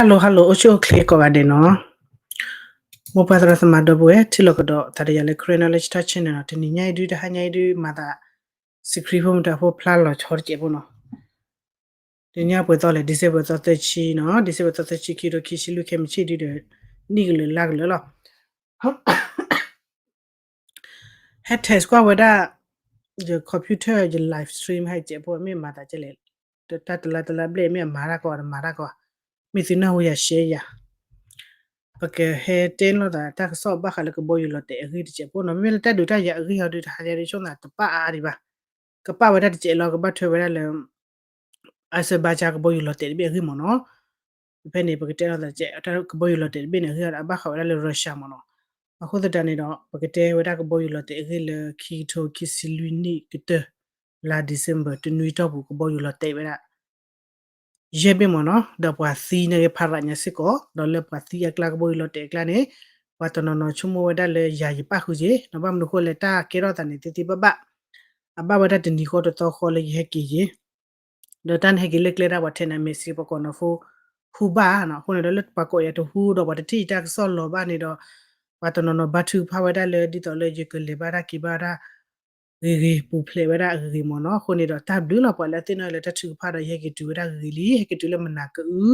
Hello hello အိၣ်ဆူၣ်အိၣ်ချ့ကိးဂၤဒဲးနီၤ, မိၢ်ပၢ်သရၣ်သမါဒီပုၢ်ဝဲၢ် ထံၣ်လိာ်ကဒီးသးဒီးယၤလၢ Karen Knowledge Talk Channel နီၤ, တနံၤညါအံၤဒု တဟါညါအံၤဒု မၤသး စံးခရံာ်ဖိမုၢ်တၢ်ဖိဖျါလီၤဆီတစဲးဖိနီၤ, တနံၤညါပှဲၤသီလဲၣ် December သီသၢဆံနီၤ, December သီသၢဆံ ခံထိခံဆံလွံၢ် ခဲမုၢ်ဆ့ၣ်ဒုဒီး နံၣ်ကလၢာ်လါကလၢာ်လီၤ. ဟဲ test ကွၢ်ဝဲဒၣ် ယ computer ယ live stream ဟဲကဲးဖိ မ့ၢ်မၤသးကဲလဲၣ်, တၢ်တလါတလါဘျဲၣ် မ့ၢ်အမၤတၢ်ကီ တမၤတၢ်ကီ, မ့ၢ်သုနၢ်ဟူယၤ share ယၤ, ပကဟဲတဲလိာ်သးတၢ်ကစီၣ်ဘၣ်ဃးလၢကဘီယူၤလီၤတဲာ်အဂ့ၢ်တစဲးဖိနီၤ, မ့မ့ၢ်လၢတၢ်ဒုးတၢ်ယၤအဂ့ၢ်ဟီဒု တဟါညါဒု ဆိၣ်သးတပာ်အါအါဒံးဘၣ်, ကပာ်ဝဲဒၣ်တစဲးလီၤ, ကဘၣ်ထွဲဝဲဒၣ်လၢ အစၢဘါကၠါကဘီယူၤလီၤတဲာ်တဘ့ၣ်အဂ့ၢ်မ့ၢ်နီၤ. ဖဲန့ၣ် ပကတဲလိာ်သးတစဲး ကဘီယူၤလီၤတဲာ်တဘ့ၣ်န့ၣ် အဂ့ၢ်ဒီး အဘၣ်ဃးဝဲဒၣ်လၢ Russia မ့ၢ်နီၤ. အဃိသတးန့ၣ်ဒီး ပကတဲဝဲဒၣ်ကဘီယူၤလီၤတဲာ်အဂ့ၢ်လၢ ခံကထိခံဆံလွံၢ်နံၣ်ကတၢၢ် လါ December တနွံတီၢ်ပူၤ ကဘီယူၤလီၤတဲာ်ဝဲဒၣ် ယဲၢ်ဘ့ၣ်မ့ၢ်နီၤ, ဒီးပှၤသံနာ်က့ ဖးရးညါစ့ၢ်ကီး, ဒီးလၢပှၤသံအကျါ ကဘီယူၤလီၤတဲာ်အကျါန့ၣ် ပှၤတနီၤနီၤဆိကမိၣ်ဝဲဒၣ်လၢယၤယပၣ်ဃုာ်က့ၤ, ဘၣ်မနုၤအဃိလဲၣ် တၢ်ကဲထီၣ်သးန့ၣ် သ့သ့ဘၣ်ဘၣ်, အဘၣ်ဝဲဒၣ်တနံၤဃီတသီဃီလၢယဟဲက့ၤက့ၤ ဒီးတၢ်န့ၣ်ဟဲက့ၤလၢကျဲဒၣ်ပှၤထဲန့ၣ် အမဲာ်စံး ပှၤကိးနီၤဖိ ဟူဘၣ်နီၤ, အဃိန့ၣ်ဒီးလၢပှၤကိးယၤတဟူဒီး ပှၤတထံၣ်ယတၢ်ကစီၣ်လီၤဘၣ်န့ၣ်ဒီး ပှၤတနီၤနီၤဘါထုကဖၣ်ဝဲဒၣ်လၢ ဒ်သိးလၢယကလဲၤဘၣ်တၢ်က့ၤဘၣ်တၢ် ဂ့ၤဂ့ၤ ပူၤဖျဲးဝဲဒၣ်အဂ့ၤဂ့ၤမ့ၢ်နီၤ. အဃိန့ၣ်ဒီး တၢ်ဘျုးလီၤ ပှၤလၢအသ့ၣ်နီၣ်လၢတၢ်ထုကဖၣ်ဒီး ယဟဲက့ၤတုၤဝဲဒၣ်ဂ့ၤဂ့ၤလံ, ဟဲက့ၤတုၤလၢမနၤကအု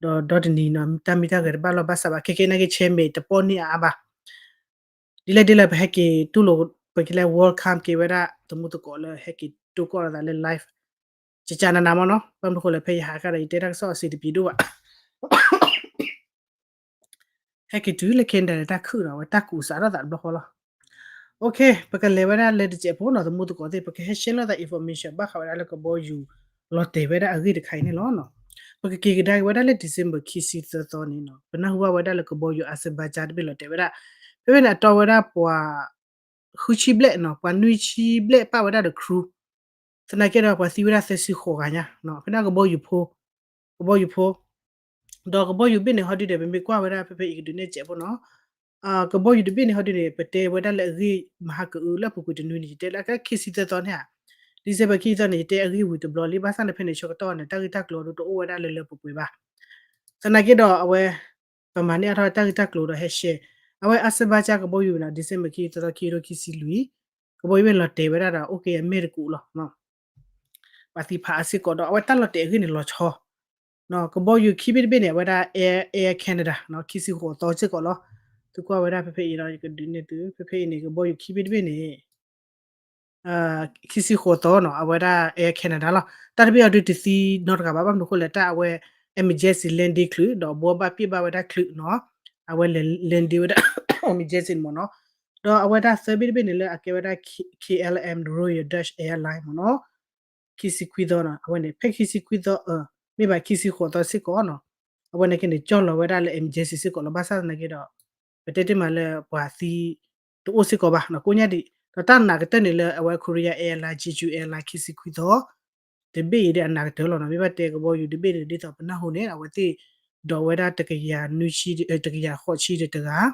ဒီးဒီတနံၤနီၤ တၢ်မံတၢ်ဂဲၤတဘၣ်လီၢ်ဘၣ်ဆၣ်ဘၣ်, ခဲကဲနာ်က့ ဆဲမဲာ်တပီၢ်န့ၢ်အါအါဘၣ် ဒ်လဲၣ်ဒ်လဲၣ် ပဟဲက့ၤတူၢ်လိာ် ပကလဲၤ welcome က့ၤဝဲဒၣ် သမူသကိးလၢဟဲက့ၤတိၢ်ကီၢ်လိာ်သးလၢ live ကကနနမ့ၢ်နီၤ, ဘၣ်မနုၤဃိလဲၣ် ဖဲယဟးခါဒီး ယတဲတၢ်ကစီၣ်အစံးတပံၤဒိၣ်ဘၣ် ဟဲက့ၤတုၤလၢ Canada ဒီးတၢ်ခုၣ်ဒီး အဝဲတၢ်ကူးစးထီၣ်သးတဘျီဃီလီၤ. ပကလဲၤဝဲဒၣ်လၢတစဲးဖိနီၤ, သမူသကိးသ့ၣ် ပကဟဲ share လိာ်သး information ဘၣ်ဃးဝဲဒၣ်လၢကဘီယူၤလီၤတဲာ်ဝဲဒၣ်အဂ့ၢ်တခါအံၤန့ၣ်လီၤ. ပကက့ၤကဒါက့ၤဝဲဒၣ်လၢ December ခံဆံသၢသီန့ၣ်နီၤ, ပနၢ်ဟူဘၣ်ဝဲဒၣ်လၢကဘီယူၤ Azerbaijan တဘ့ၣ်လီၤတဲာ်ဝဲဒၣ်, ဖဲဖဲန့ၣ် အတီဝဲဒၣ်ပှၤ ဃုဆံဘျဲၣ်နီၤ, ပှၤနွံဆံဘျဲၣ်ပာ်ဝဲဒၣ်ဒီး crew, သနာ်က့ဒီးပှၤသံဝဲဒၣ်သၢဆံဃိးဂၤညါ, ဖဲန့ၣ်ကဘီယူၤဖိ, ကဘီယူၤဖိ, ဒီးကဘီယူၤဘ့ၣ်န့ၣ်ဟီဒုဒီး ပမ့ၢ်ကွၢ်ဝဲဒၣ်ဖဲဖဲအံၤကဒုးနဲၣ်စဲးဖိနီၤ, ကဘီယူၤတဘ့ၣ်န့ၣ်ဟီဒုန့ၣ် ပတဲဝဲဒၣ်လၢအဂ့ၢ်မဟါကအုလၢအပူၤကွံာ်တနွံန့ၣ် ယတဲလၢအကခံဆံသၢသီန့ၣ်ဧါ, December ခံဆံသၢသီန့ၣ် ယတဲအဂ့ၢ်ဝံၤတဘျီလံ, ဘၣ်ဆၣ်န့ၣ်ဖဲန့ၣ်ဆၢကတီၢ်န့ၣ် တၢ်ဂ့ၢ်တၢ်ကျိၤဒုတအိၣ်ဝဲဒၣ်လၢလၢပှဲၤပှဲၤဘၣ်, သနာ်က့ဒီးအဝဲ ပမၤန့ၢ်အါထီၣ်တၢ်ဂ့ၢ်တၢ်ကျိၤဒီးဟဲ share, အဝဲ Azerbaijan ကဘီယူၤနီၤ, December ခံဆံသၢသီ ခံကထိခံဆံလွံၢ်, ကဘီယူၤဘ့ၣ်လီၤတဲာ်ဝဲဒၣ်ဒီး အိၣ်က့ၤအမဲာ်တကူးလီၤ ပှၤသံဖးအါစ့ၢ်ကီးဒီး အဝဲတၢ်လီၤတဲာ်အဂ့ၢ်န့ၣ်လီၤဆီ, ကဘီယူၤခံဘ့ၣ်တဘ့ၣ်န့ၣ် အဝဲဒၣ် Air, Air Canada ခံဆံဃိးသီစ့ၢ်ကီးလီၤ, သုကွၢ်ဝဲဒၣ်ဖဲဖဲအံၤဒီး ယကဒုးနဲၣ်သု ဖဲဖဲအံၤန့ၣ် ကဘီယူၤခံဘ့ၣ်တဘ့ၣ်န့ၣ် ခံဆံဃိးသီနီၤ, အဝဲဒၣ် Air Canada လီၤ, တၢ်တဘ့ၣ်အံၤဒုတသံနီတဂၤဘၣ်, ဘၣ်မနုၤဃိလဲၣ် တၢ်အဝဲ emergency landing ချုး ဒီးဘှီဘၣ်ပ့ၢ်ဘၣ်ဝဲဒၣ်ချုးနီၤ, အဝဲလဲၤ landing ဝဲဒၣ် emergency မ့ၢ်နီၤ, ဒီးအဝဲဒၣ်သၢဘ့ၣ်တဘ့ၣ်န့ၣ်လၢအကဲဝဲဒၣ် K-, KLM Royal Dutch Airline မ့ၢ်နီၤ, ခံဆံခွံသီနီၤ, အဝဲန့ၣ် ဖဲခံဆံခွံသီ မ့ၢ်ဘၣ်ခံဆံဃိးသီစ့ၢ်ကီးနီၤ, အဝဲန့ၣ်က့န့ၣ် ကၠီၣ်လီၤဝဲဒၣ်လၢ emergency စ့ၢ်ကီးလီၤ, ဘၣ်ဆၣ်သနာ်က့ဒီး ပတဲတ့ၢ်မးလၢပှၤသံ တအိၣ်စ့ၢ်ကီးဘၣ်နီၤ, ကိးညါဒံး, ဒီးတၢ်နာ်ကတၢၢ်န့ၣ်လၢအဝဲ Korea Airline, Jeju Airline ခံဆံခွံသီ တဘ့ၣ်အံၤဒီးအနာ်ကတၢၢ်လီၤနီၤ, မ့ၢ်ဘၣ်တဲကဘီယူၤတဘ့ၣ်န့ၣ် ဒ်သိးပနၢ်ဟူန့ၣ် အဝဲသ့ၣ်ဒိးဝဲဒၣ်တကယၤနွံဆံ, တကယၤဃိးဆံဒီးတဂၤ,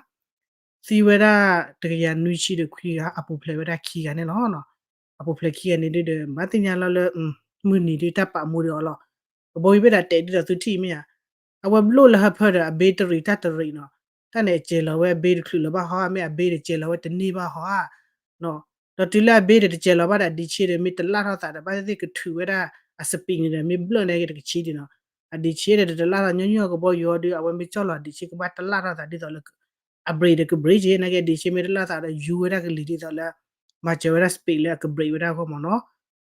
သံဝဲဒၣ်တကယၤနွံဆံဒီးခွံဂၤ, အပူၤဖျဲးဝဲဒၣ်ခံဂၤန့ၣ်လီၤ. အပူၤဖျဲးခံဂၤန့ၣ်ဒုဒီး မၤသ့ၣ်ညါလီၤလၢ မုၢ်နံၤဒုတၢ်ပာ်မူဒံးအီၤလီၤ. ကဘီယူၤဘ့ၣ်ဒၣ်တဲာ်ဒ်သိးသုထံၣ်မ့ၢ်ဧါ, အဝဲဘျိၣ်လၢဟၢဖၢဒီးအဘ့တရံးတၢ်တရံးနီၤ, တၢ်န့ၣ်အစဲၤလီၤဝဲအဘ့တချုးလၢၤဘၣ်ဟီဧါ, မ့ၢ်အဘ့ဒီးစဲၤလီၤဝဲတန့ၢ်ဘၣ်ဟီဧါ ဒီးတုၤလၢအဘ့ဒီးတစဲၤလီၤဘၣ်ဒီး အဒံးဆ့ဒီး မ့ၢ်တလၣ်ထီၣ်သးဒီး ဘၣ်သ့ၣ်သ့ၣ်ကထုးဝဲဒၣ်အ speed န့ၣ်ဒီး မ့ၢ်ဘျၢၣ်န့ၣ်က့တကဆံဒံးနီၤ, အဒံးဆ့ဒီး တတလၣ်ထီၣ်ညီညီကဘီယူၤအီၤဒု အဝဲမ့ၢ်ကၠီၣ်လီၤအဒံးဆ့ကဘၣ်တလၣ်ထီၣ်သးဒ်သိးလၢ အ brake ဒီးက brake က့ နာ်က့ အဒံးဆ့မ့ၢ်တလၣ်သးဒီး ယူဝဲဒၣ်ကလံၤဒ်သိးလၢ မၤစၢၤဝဲဒၣ် speed လၢအက brake ဝဲဒၣ်အဂီၢ်မ့ၢ်နီၤ,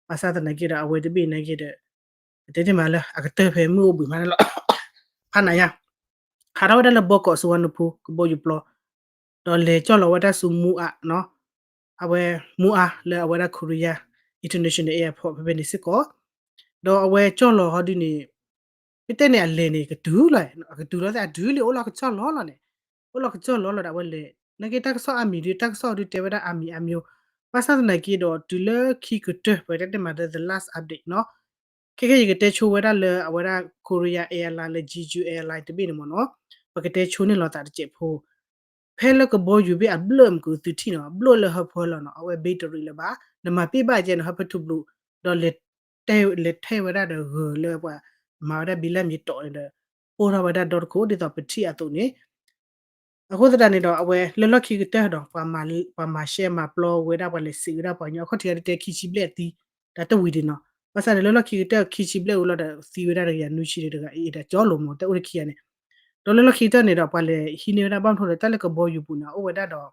ဘၣ်ဆၣ်သနာ်က့ဒီး အဝဲတဘ့ၣ်နာ်က့ဒီး ပတဲတ့ၢ်မးလၢအကတၢၢ်ဖဲမုၢ်အိၣ်ဘှံးမးန့ၣ်လီၤ, ဖးနးယါ ဟးထီၣ်ဝဲဒၣ်လၢဘီကီး စူဝါနဖူ ကဘီယူၤပျီ, ဒီးလဲၤကၠီၣ်လီၤဝဲဒၣ်ဆူမူအါနီၤ, အဝဲမူအါလၢအဝဲဒၣ် Korea International Airport ဖဲဖဲန့ၣ်စ့ၢ်ကီး, ဒီးအဝဲကၠီၣ်လီၤဟီဒုန့ၣ် ပတဲန့ၣ်အလဲၤန့ၣ် ကတုၤလီၤ, အကတုၤလီၤသ့ၣ်အတုၤလံ အိၣ်လီၤကစၢ်လီၤလီၤန့ၣ်, အိၣ်လီၤကစၢ်လီၤလီၤဒီး အဝဲလဲၤ နာ်က့တၢ်ကစီၣ်အါမံၤဒု တၢ်ကစီၣ်ဒုတဲဝဲဒၣ်အါမံၤအါမံၤ, ဘၣ်ဆၣ်သနာ်က့ဒီး တုၤလၢခံကတၢၢ် ပတဲတ့ၢ်မးဒီး the last update နီၤ, ခဲခဲယကတဲဆိဝဲဒၣ်လၢအဝဲဒၣ် Korea Airline လၢ Jeju Airline တဘ့ၣ်န့ၣ်မ့ၢ်နီၤ, ပကတဲဆိန့ၢ်လီၤသးတစဲးဖိ ဖဲလၢကဘီယူၤဘ့ၣ်အဘျၢၣ်မ့ၢ်ကသုထံၣ်နီၤ, ဘျၢၣ်လၢဟၢဖၢလီၤနီၤ, အဝဲဘ့တရံးလၢၤဘၣ်, နမၤပ့ၢ်ဘၣ်ကဲန့ၣ် ဟၢဖၢထူဘျူး, ဒီးလဲၤထဲးဝဲဒၣ်ဒီးဂၢၤလၢပှၤမၤဝဲဒၣ်ဘံလၢမံၤတီၤန့ၣ်ဒီး အိၣ်ထီၣ်ဝဲဒၣ်ဒီတခိၣ် ဒ်သိးပထံၣ်အသိးန့ၣ် အဃိသတးန့ၣ်ဒီး အဝဲလၢလီၢ်ခံကတၢၢ်ဒီး ပှၤမၤရှဲမၤပျီဝဲဒၣ် ပှၤလဲၤစံးဝဲဒၣ်ပှၤကညီ အခီၣ်ထံးဒီးတဲခံဆံဘျဲၣ်အသံ တၢ်တဝံၤဒံးနီၤ. ဘၣ်ဆၣ်န့ၣ် လၢလီၢ်ခံကတၢၢ်ခံဆံဘျဲၣ်ဝံၤလီၤဒီး သံဝဲဒၣ်တကယၤနွံဆံဒီး တဂၤအံၤဒီးကၠီလိာ်မး တၢ်အိၣ်တခံဂၤန့ၣ် ဒီးလၢလီၢ်ခံကတၢၢ်န့ၣ်ဒီး ပှၤလဲၤဟံးန့ၢ်ဝဲဒၣ် ဘၣ်မနုၤဒီး တၢ်လၢကဘီယူၤပူၤန့ၣ် အိၣ်ဝဲဒၣ်ဒီး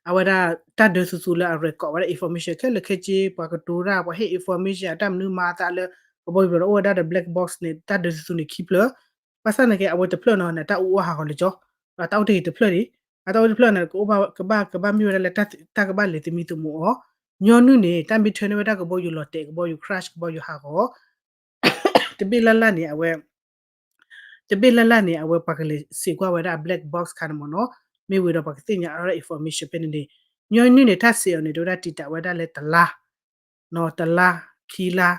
အဝဲဒၣ်တၢ်ဒၢသုသုလၢအ record ဝဲဒၣ် information ခဲလၢာ်ခဲဆ့ ပှၤကတိၤတၢ် ပှၤဟ့ၣ် information အတၢ်မနုၤမၤအသးလၢ ကဘီယူၤပူၤဒီး အိၣ်ဝဲဒၣ်ဒီး black box န့ၣ် တၢ်ဒၢသုသုန့ၣ်ခံဖျၢၣ် ဘၣ်ဆၣ်န့ၣ်က့ အဝဲတဖျၢၣ်နီၤန့ၣ် တၢ်အူအီၣ်ဟးဂီၤလၢကၠီ ဒီးတၢ်အိၣ်တ့ၢ်တဖျၢၣ်န့ၣ် အတၢ်အိၣ်တဖျၢၣ်န့ၣ် ကဘၣ်ကဘၣ်မ့ၢ်ဝဲဒၣ်လၢ တၢ်ကဘၣ်လဲၤသမံသမိးအီၤ ညီနုၢ်န့ၣ် တၢ်မ့ၢ် turn ဝဲဒၣ်ကဘီယူၤလီၤတဲာ် ကဘီယူၤ crash ကဘီယူၤဟးဂီၤ တဘ့ၣ်လၢ်လၢ်န့ၣ် အဝဲ တဘ့ၣ်လၢ်လၢ်န့ၣ် အဝဲပှၤကလဲၤစံးကွၢ်ဝဲဒၣ် black box ခါန့ၣ်မ့ၢ်နီၤ မ့ၢ်ဝံၤဒီးပှၤကသ့ၣ်ညါအီၤ information ဖဲန့ၣ်န့ၣ် ညီနုၢ်န့ၣ် တၢ်စံးအီၤန့ၣ် တဲဝဲဒၣ်တံာ်တာ်ဝဲဒၣ်လၢတလါ နီၤ တလါ ခံလါ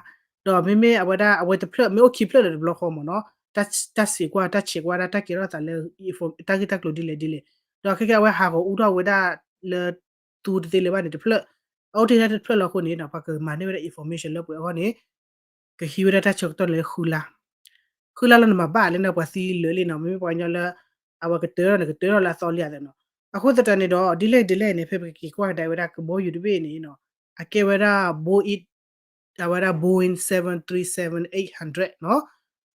ဒီးမ့မ့ၢ်အဝဲဒၣ် အဝဲတဖျၢၣ် မ့ၢ်အိၣ်ခံဖျၢၣ်လၢတဘျီဃီမ့ၢ်နီၤ တၢ်စံးကွၢ် တၢ်ဆဲးကွၢ်ဒၣ် တၢ်ကဲထီၣ်သးလၢ တၢ်ဂ့ၢ်တၢ်ကျိၤဒ်လဲၣ်ဒ်လဲၣ် ဒီးခဲကဲအဝဲဟးဂီၤအူထီၣ်ဝဲဒၣ်လၢ သူတသ့လၢၤဘၣ်န့ၣ်တဖျၢၣ် အအိၣ်တ့ၢ်တၢ်တဖျၢၣ်လီၤအဃိန့ၣ်ဒီး ပှၤကမၤန့ၢ်ဝဲဒၣ် information လၢပှဲၤအဂီၢ်န့ၣ် ကဟံးဝဲဒၣ်တၢ်ဆၢကတီၢ်လၢဃုလါ ဃုလါလီၤန့ၣ်မၤဘၣ်လၢန့ၣ် ပှၤသံလၢာ်လံနီၤ မ့မ့ၢ်ပှၤကညီလၢ အဝဲကတၢၢ်ထီၣ်န့ၣ် ကတၢၢ်ထီၣ်လၢအသီလံဧါသ့နီၤ အဃိသတးန့ၣ်ဒီး ဒ်လဲၣ်ဒ်လဲၣ်န့ၣ် ဖဲပကက့ၤကွၢ်ကဒါဝဲဒၣ်ကဘီယူၤတဘ့ၣ်န့ၣ်နီၤ အကဲဝဲဒၣ် Boeing အဝဲဒၣ် Boeing seven three seven eight hundred နီၤ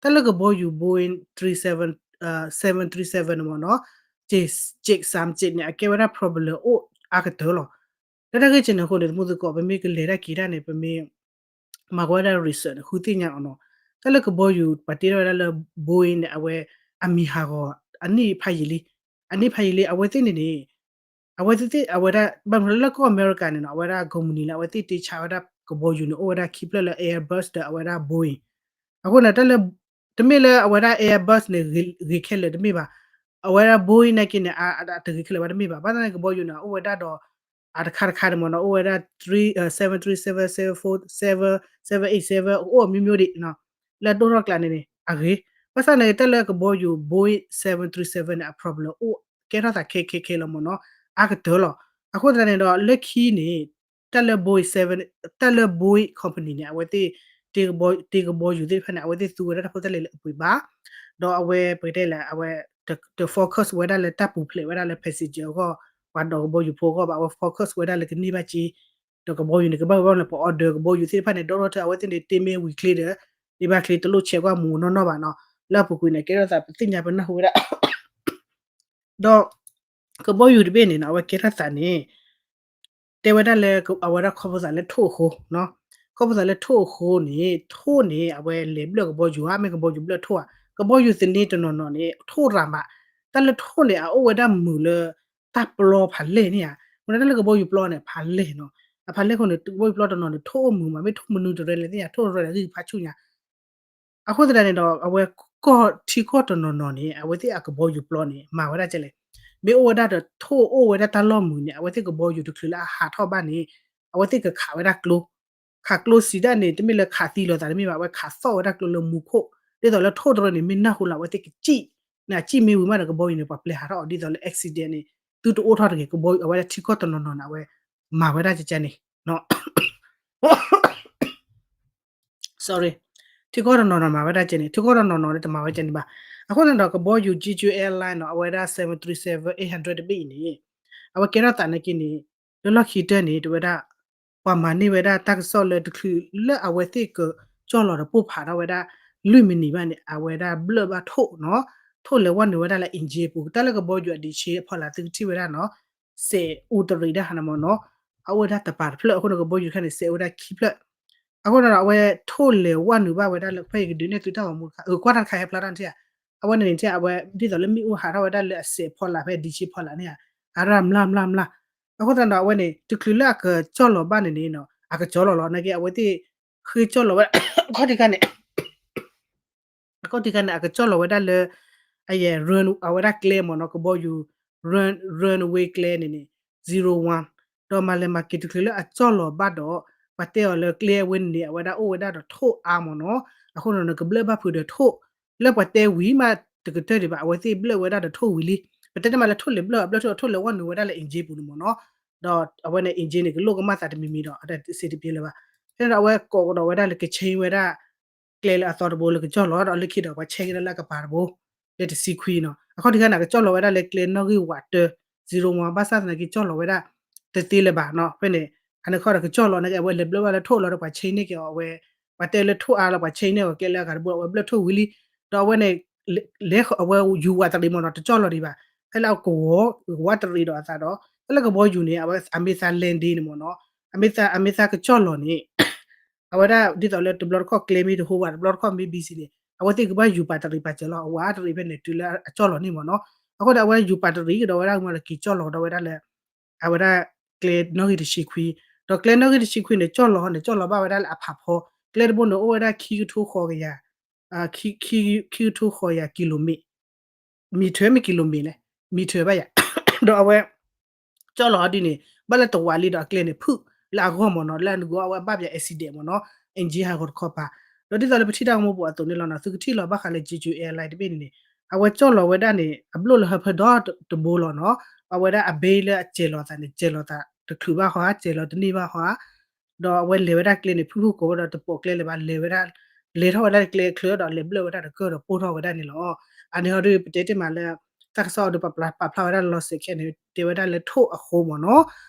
တၢ်လၢကဘီယူၤ Boeing three seven seven three seven န့ၣ်မ့ၢ်နီၤ စ့းစၢမ်စ့းန့ၣ် အကဲဝဲဒၣ် problem အိၣ်အါကတၢၢ်လီၤ လၢတၢ်ဂ့ၢ်ကဲန့ၣ်အဃိန့ၣ် တမူသကိး ပမ့ၢ်ကလဲၤတၢ်က့ၤတၢ်န့ၣ် ပမ့ၢ် မၤကွၢ်ဝဲဒၣ် research န့ၣ် ဃုသ့ၣ်ညါအီၤနီၤ တၢ်လၢကဘီယူၤ ပှၤတ့ထီၣ်ဝဲဒၣ်လၢ Boeing န့ၣ် အဝဲအမံၤဟးဂီၤ အနံၣ်ဖးယံာ်လံ အနံၣ်ဖးယံာ်လံ အဝဲသ့ၣ်န့ၣ်န့ၣ် အဝဲသ့ၣ်အဝဲဒၣ် ဘၣ်မနုၤလၢလၢကီၢ်အမဲရကၤန့ၣ်နီၤ အဝဲဒၣ် company လၢအဝဲသ့ၣ်တ့ဆါဝဲဒၣ်ကဘီယူၤန့ၣ် အိၣ်ဝဲဒၣ်ခံဖျၢၣ်လၢ Airbus ဒီးအဝဲဒၣ် Boeing အဃိန့ၣ် တၢ်လၢ တမ့ၢ်လၢအဝဲဒၣ် Airbus န့ၣ် ဂ့ၤခဲလၢာ်တမ့ၢ်ဘၣ် အဝဲဒၣ် Boeing နာ်က့န့ၣ် အတဂ့ၤခဲလၢာ်ဘၣ်တမ့ၢ်ဘၣ် ဘၣ်ဆၣ်န့ၣ်ကဘီယူၤန့ၣ် အိၣ်ဝဲဒၣ်ဒီး အတခါတခါန့ၣ်မ့ၢ်နီၤ အိၣ်ဝဲဒၣ် seven three seven, seven four, seven, seven eight seven အိၣ်အမျိုးမျိုးဒံး လၢဒိၣ်ထီၣ်ကျါန့ၣ်န့ၣ် အဂ့ၤ ဘၣ်ဆၣ်န့ၣ် တၢ်လၢကဘီယူၤ Boeing seven three seven န့ၣ် အ problem အိၣ်ကဲထီၣ်သးခဲခဲခဲခဲလီၤ မ့ၢ်နီၤ အါကတၢၢ်လီၤ. အဃိသတးန့ၣ်ဒီး လၢခံန့ၣ် တၢ်လၢ Boeing seven တၢ်လၢ Boeing company န့ၣ် အဝဲသ့ၣ် တ့ကဘီယူၤသ့ၣ်တဖၣ်န့ၣ် အဝဲသ့ၣ်သူဝဲဒၣ်တၢ်ဖိတၢ်လံၤလၢအပှ့ၤဘၣ် ဒီးအဝဲပကတဲလၢ အဝဲ တ focus ဝဲဒၣ်လၢတၢ်ပူၤဖျဲးဝဲဒၣ်လၢ passenger အဂီၢ် ပှၤဒိးကဘီယူၤဖိအဂီၢ်ဘၣ် အဝဲ focus ဝဲဒၣ်လၢကန့ၢ်ဘၣ်စ့ ဒီးကဘီယူၤန့ၣ် ကဘၣ်ဝဲဘၣ်လၢပ order ကဘီယူၤသ့ၣ်တဖၣ်န့ၣ် ဒီးထၢအဝဲသ့ၣ်န့ၣ် တ့မ့ၢ်ဝံၤချ့ဒီး ဒ့ဘၣ်ချ့တလိၣ်ဆဲးကွၢ်မူးနီၢ်နီၢ်ဘၣ်နီၤ လၢအပူၤကွံာ်န့ၣ် ကဲထီၣ်သးပသ့ၣ်ညါပနၢ်ဟူဝဲဒၣ် ဒီး ကဘီယူၤတဘ့ၣ်န့ၣ်နီၤ အဝဲကဲထီၣ်သးန့ၣ် တဲဝဲဒၣ်လၢ အဝဲဒၣ်ခီဖျိသးလၢထိၣ်အဃိ ခီဖျိသးလၢထိၣ်အဃိန့ၣ် ထိၣ်န့ၣ် အဝဲလဲၤဘျၢၣ်ကဘီယူၤဧါ မ့ၢ်ကဘီယူၤဘျၢၣ်ထိၣ်ဧါ ကဘီယူၤသန့တနီၤနီၤန့ၣ် ထိၣ်ရၤမး တၢ်လၢထိၣ်န့ၣ် အအိၣ်ဝဲဒၣ်မုာ်လၢ တၢ်ပျီဖးလဲၢ်န့ၣ်ဧါ မ့ၢ်တၢ်လၢကဘီယူၤပျီန့ၣ် ဖးလဲၢ်နီၤ အဖးလဲၢ်အဃိန့ၣ် ကဘီယူၤပျီတနီၤန့ၣ် ထိၣ်အိၣ်မုာ်မး မ့ၢ်ထိၣ်မနုၤတရၢလဲၣ်သ့ၣ်ညါ ထိၣ်တရၢန့ၣ် ဂံၢ်ဖးဆူၣ်ညါ အဃိသတးန့ၣ်ဒီး အဝဲကီၢ်ထံကီၢ်တနီၤနီၤန့ၣ် အဝဲသ့ၣ်အကဘီယူၤပျီန့ၣ် မၤဝဲဒၣ်ကဲလဲၣ် မ့ၢ်အိၣ်ဝဲဒၣ်ဒီးထိၣ်အိၣ်ဝဲဒၣ်တၢ်လီၢ်မုာ်န့ၣ် အဝဲသ့ၣ်ကဘီယူၤတချုးလၢအဟးထီၣ်ဘၣ်န့ၣ် အဝဲသ့ၣ်ကခးဝဲဒၣ်ကျိ ခးကျိစံးဒၣ်န့ၣ် တမ့ၢ်လၢခးသီၣ်ဝဲဒၣ်ကျိလၢမူခိၣ် ဒ်သိးလၢထိၣ်တရၢန့ၣ် မ့ၢ်နၢ်ဟူလၢအဝဲသ့ၣ်ကစံၣ် န့ၣ် အစံၣ်မ့ၢ်ဝံၤမးဒီးကဘီယူၤန့ၣ် ပှၤပျဲဟးထီၣ်အီၤ ဒ်သိးလၢ accident န့ၣ် သုတအိၣ်ထီၣ်တဂ့ၤ ကဘီယူၤ အဝဲဒၣ်ထံကီၢ်တနီၤနီၤန့ၣ် အဝဲမၤဝဲဒၣ်ကကန့ၣ် sorry ထံကီၢ်တနီၤနီၤမၤဝဲဒၣ်ကဲန့ၣ် ထံကီၢ်တနီၤနီၤန့ၣ် တမၤဝဲကဲန့ၣ်ဘၣ်. အဃိန့ၣ်ဒီး ကဘီယူၤ Jeju Airline နီၤ အဝဲဒၣ် seven three seven eight hundred တဘ့ၣ်အံၤန့ၣ် အဝဲကဲထီၣ်သးနာ်က့န့ၣ် လၢလီၢ်ခံကတၢၢ်န့ၣ် တဝဲဒၣ် ပှၤမၤန့ၢ်ဝဲဒၣ်တၢ်ကစီၣ်လၢတချုးလၢအဝဲသ့ၣ်ကကၠီၣ်လီၤဒီးပိၢ်ဖးထီၣ်ဝဲဒၣ် လွံၢ်မံးနံးဘၣ်န့ၣ် အဝဲဒၣ်ဘျၢၣ်ဘၣ်ထိၣ်နီၤ ထိၣ်လဲၤဝဲနုာ်ဝဲဒၣ်လၢ engine ပူၤ တၢ်လၢကဘီယူၤအဒံးဆ့အဖီလာ်သုကထံၣ်ဝဲဒၣ်နီၤ စဲးအူတရံးဒၣ်ဟးန့ၣ်မ့ၢ်နီၤ အအိၣ်ဝဲဒၣ်တပၤတဖျၢၣ် အဃိန့ၣ် ကဘီယူၤတခါန့ၣ် စဲးဝဲဒၣ်ခံဖျၢၣ် အဃိန့ၣ်ဒီး အဝဲထိၣ်လဲၤဝဲနုာ်ဘၣ်ဝဲဒၣ်လၢ ဖဲယကဒုးနဲၣ်သုတၢ်ဂီၤမူတခါ ကွၢ်တၢ်တခါဟဲဖျါထီၣ်န့ၣ်ဧါ အဝဲန့ၣ်န့ၣ် အဝဲဒ်သိးလၢမ့ၣ်အူဟးထီၣ်ဝဲဒၣ်လၢအစဲးဖီလာ်ဖဲဒံးဆ့ဖီလာ်န့ၣ်ဧါ အရၣ်မျၢ်မျၢ်မျၢ် အဃိသတးဒီး အဝဲန့ၣ် တချုးလၢအကကၠီၣ်လီၤဘၣ်န့ၣ်န့ၣ် အကကၠီၣ်လီၤလီၤ နာ်က့ အဝဲသ့ၣ် ဃ့ကၠီၣ်လီၤဝဲ အခီၣ်ထံးခါန့ၣ် အခီၣ်ထံးခါန့ၣ် အကကၠီၣ်လီၤဝဲဒၣ်လၢ အယဲၢ် run အဝဲဒၣ်ကျဲမ့ၢ်နီၤ ကဘီယူၤ run runway ကျဲန့ၣ်န့ၣ် zero one ဒီးမၤလဲၤမၤက့ၤတချုးလၢအကၠီၣ်လီၤဘၣ်ဒီး ပှၤတဲအီၤလၢကျဲအဝဲန့ၣ်န့ၣ် အဝဲဒၣ်အိၣ်ဝဲဒၣ်ဒီးထိၣ်အါမ့ၢ်နီၤ အဃိန့ၣ် ကဘျၢၣ်ဘၣ်ဖုးဒီးထိၣ် လၢပှၤတဲဝံၤမးတကတၢၢ်ဒံးဘၣ် အဝဲသ့ၣ်ဘျၢၣ်ဝဲဒၣ်ဒီးထိၣ်ဝံၤလံ ပတဲတမးလၢထိၣ်လဲၤဘျၢၣ် အဘျၢၣ်ထိၣ် ထိၣ်လဲၤဝဲနုာ်ဝဲဒၣ်လၢ engine ပူၤန့ၣ်မ့ၢ်နီၤ ဒီးအဝဲန့ၣ် engine န့ၣ် ကလိၣ်ကမၣ်သးတမံၤမံၤဒီး အတစံးတပျဲလၢၤဘၣ် ဖဲန့ၣ်ဒီးအဝဲကိးကဒီးဝဲဒၣ်လၢက change ဝဲဒၣ် ကျဲလၢအသီတဘိလၢကကၠီၣ်လီၤ ဒီးလၢခံဒီးပှၤဆဲးက့ၤဒၣ်လၢအကပၤတဘိ လၢတဆံခွံနီၤ. အခီၣ်ထံးခါန့ၣ် ကကၠီၣ်လီၤဝဲဒၣ်လၢကျဲနီၣ်ဂံၢ်ဝးတၢ zero one ဘၣ်ဆၣ်သနာ်က့ကၠီၣ်လီၤဝဲဒၣ် တသ့လၢၤဘၣ်နီၤ. ဖဲန့ၣ် အန့ၣ်ခီဒီးကကၠီၣ်လီၤန့ၣ် အဝဲလဲၤဘျၢၣ်ဘၣ်လၢထိၣ်လီၤဒီးပှၤဆဲးန့ၢ်က့ၤအီၤ အဝဲ ပှၤတဲလၢထိၣ်အါလီၤ ပှၤဆဲးန့ၢ်အီၤကျဲလၢအဂၤတဘိ အဝဲဘျၢၣ်ထိၣ်ဝံၤလံ ဒီးအဝဲန့ၣ် လဲၤအဝဲယူၤဝးတရံးမ့ၢ်နီၤ တကၠီၣ်လီၤဒံးဘၣ်. ဖဲလၢအကဝီၤ ဝးတရံးဒီးအသးဒီး ဖဲလၢကဘီယူၤန့ၣ် အဝဲအမ့ၢ်သး landing န့ၣ်မ့ၢ်နီၤ အမ့ၢ်သး အမ့ၢ်သးကကၠီၣ်လီၤန့ၣ် အဝဲဒၣ်ဒ်သိးလၢတဘျီတခီၣ်ကျဲမ့ၢ်တဟိဝး တဘျီတခီၣ်မ့ၢ် busy န့ၣ် အဝဲသ့ၣ်ကဘၣ်ယူၤပာ်တရံးပာ်စၢၤလီၤ အဝးတရံးဖဲန့ၣ် တုၤလၢအကၠီၣ်လီၤန့ၣ်မ့ၢ်နီၤ. အဃိဒီးအဝဲယူၤပာ်တရံးကဒီးဝဲဒၣ်မ့ၢ်ဒီးက့ၤကၠီၣ်လီၤကဒီးဝဲဒၣ်လၢ အဝဲဒၣ် ကျဲနီၣ်ဂံၢ်တဆံခွံ, ဒီးကျဲနီၣ်ဂံၢ်တဆံခွံန့ၣ် ကၠီၣ်လီၤန့ၣ် ကၠီၣ်လီၤဘၣ်ဝဲဒၣ်လၢအဖးဖီ, ကျဲတဘိန့ၣ် အိၣ်ဝဲဒၣ်ခံကထိဃိးကယၤ ခံကထိဃိးကယၤ kilometer, meter မ့ၢ် kilometer လဲၣ် meter ဘၣ်ယၤ, ဒီးအဝဲ ကၠီၣ်လီၤဒ်န့ၣ် ဘၣ်လၢတဝးလံဒီးအကျဲန့ၣ် ဖုၣ်လၢအဂီၢ်မ့ၢ်နီၤ လၢအနဂီၢ်အဝဲဘၣ်ပ accident မ့ၢ်နီၤ engine ဟးဂီၤတခီပၤ, ဒီးဒ်သိးလၢပထံၣ်တၢ်ဂီၤမူပူၤအသိးန့ၣ်လီၤနီၤ သုကထံၣ်လီၤဘၣ်ဃးလၢ Jeju Airline တဘ့ၣ်န့ၣ်န့ၣ် အဝဲကၠီၣ်လီၤဝဲဒၣ်န့ၣ် အဘျိၣ်လၢဟၢဖၢဒီတဘိလီၤနီၤ, အဝဲဒၣ်အဘ့လၢအစဲးလီၤသးန့ၣ် စဲးလီၤသး တချုးဘၣ်ဟီဧါ စဲးလီၤတန့ၢ်ဘၣ်ဟီဧါ, ဒီးအဝဲလဲၤဝဲဒၣ်ကျဲန့ၣ် ဖုၣ်ဖုၣ်ကိးဝဲဒီးတပိာ်ကျဲလၢၤဘၣ် လဲၤဝဲဒၣ် လဲၤထီၣ်ဝဲဒၣ်ကျဲချၢဒီးလဲၤဘျၢၣ်ဝဲဒၣ်တကၢၢ်ဒီးပိၢ်ထီၣ်ဝဲဒၣ်န့ၣ်လီၤ. အန့ၣ်ဟီဒီးပတဲတ့ၢ်မးလၢ တၢ်ကစီၣ်အံၤဒီးပာ်ဖျါဝဲဒၣ်လီၤစဲးခဲန့ၣ် တဲဝဲဒၣ်လၢထိၣ်အဃိမ့ၢ်နီၤ,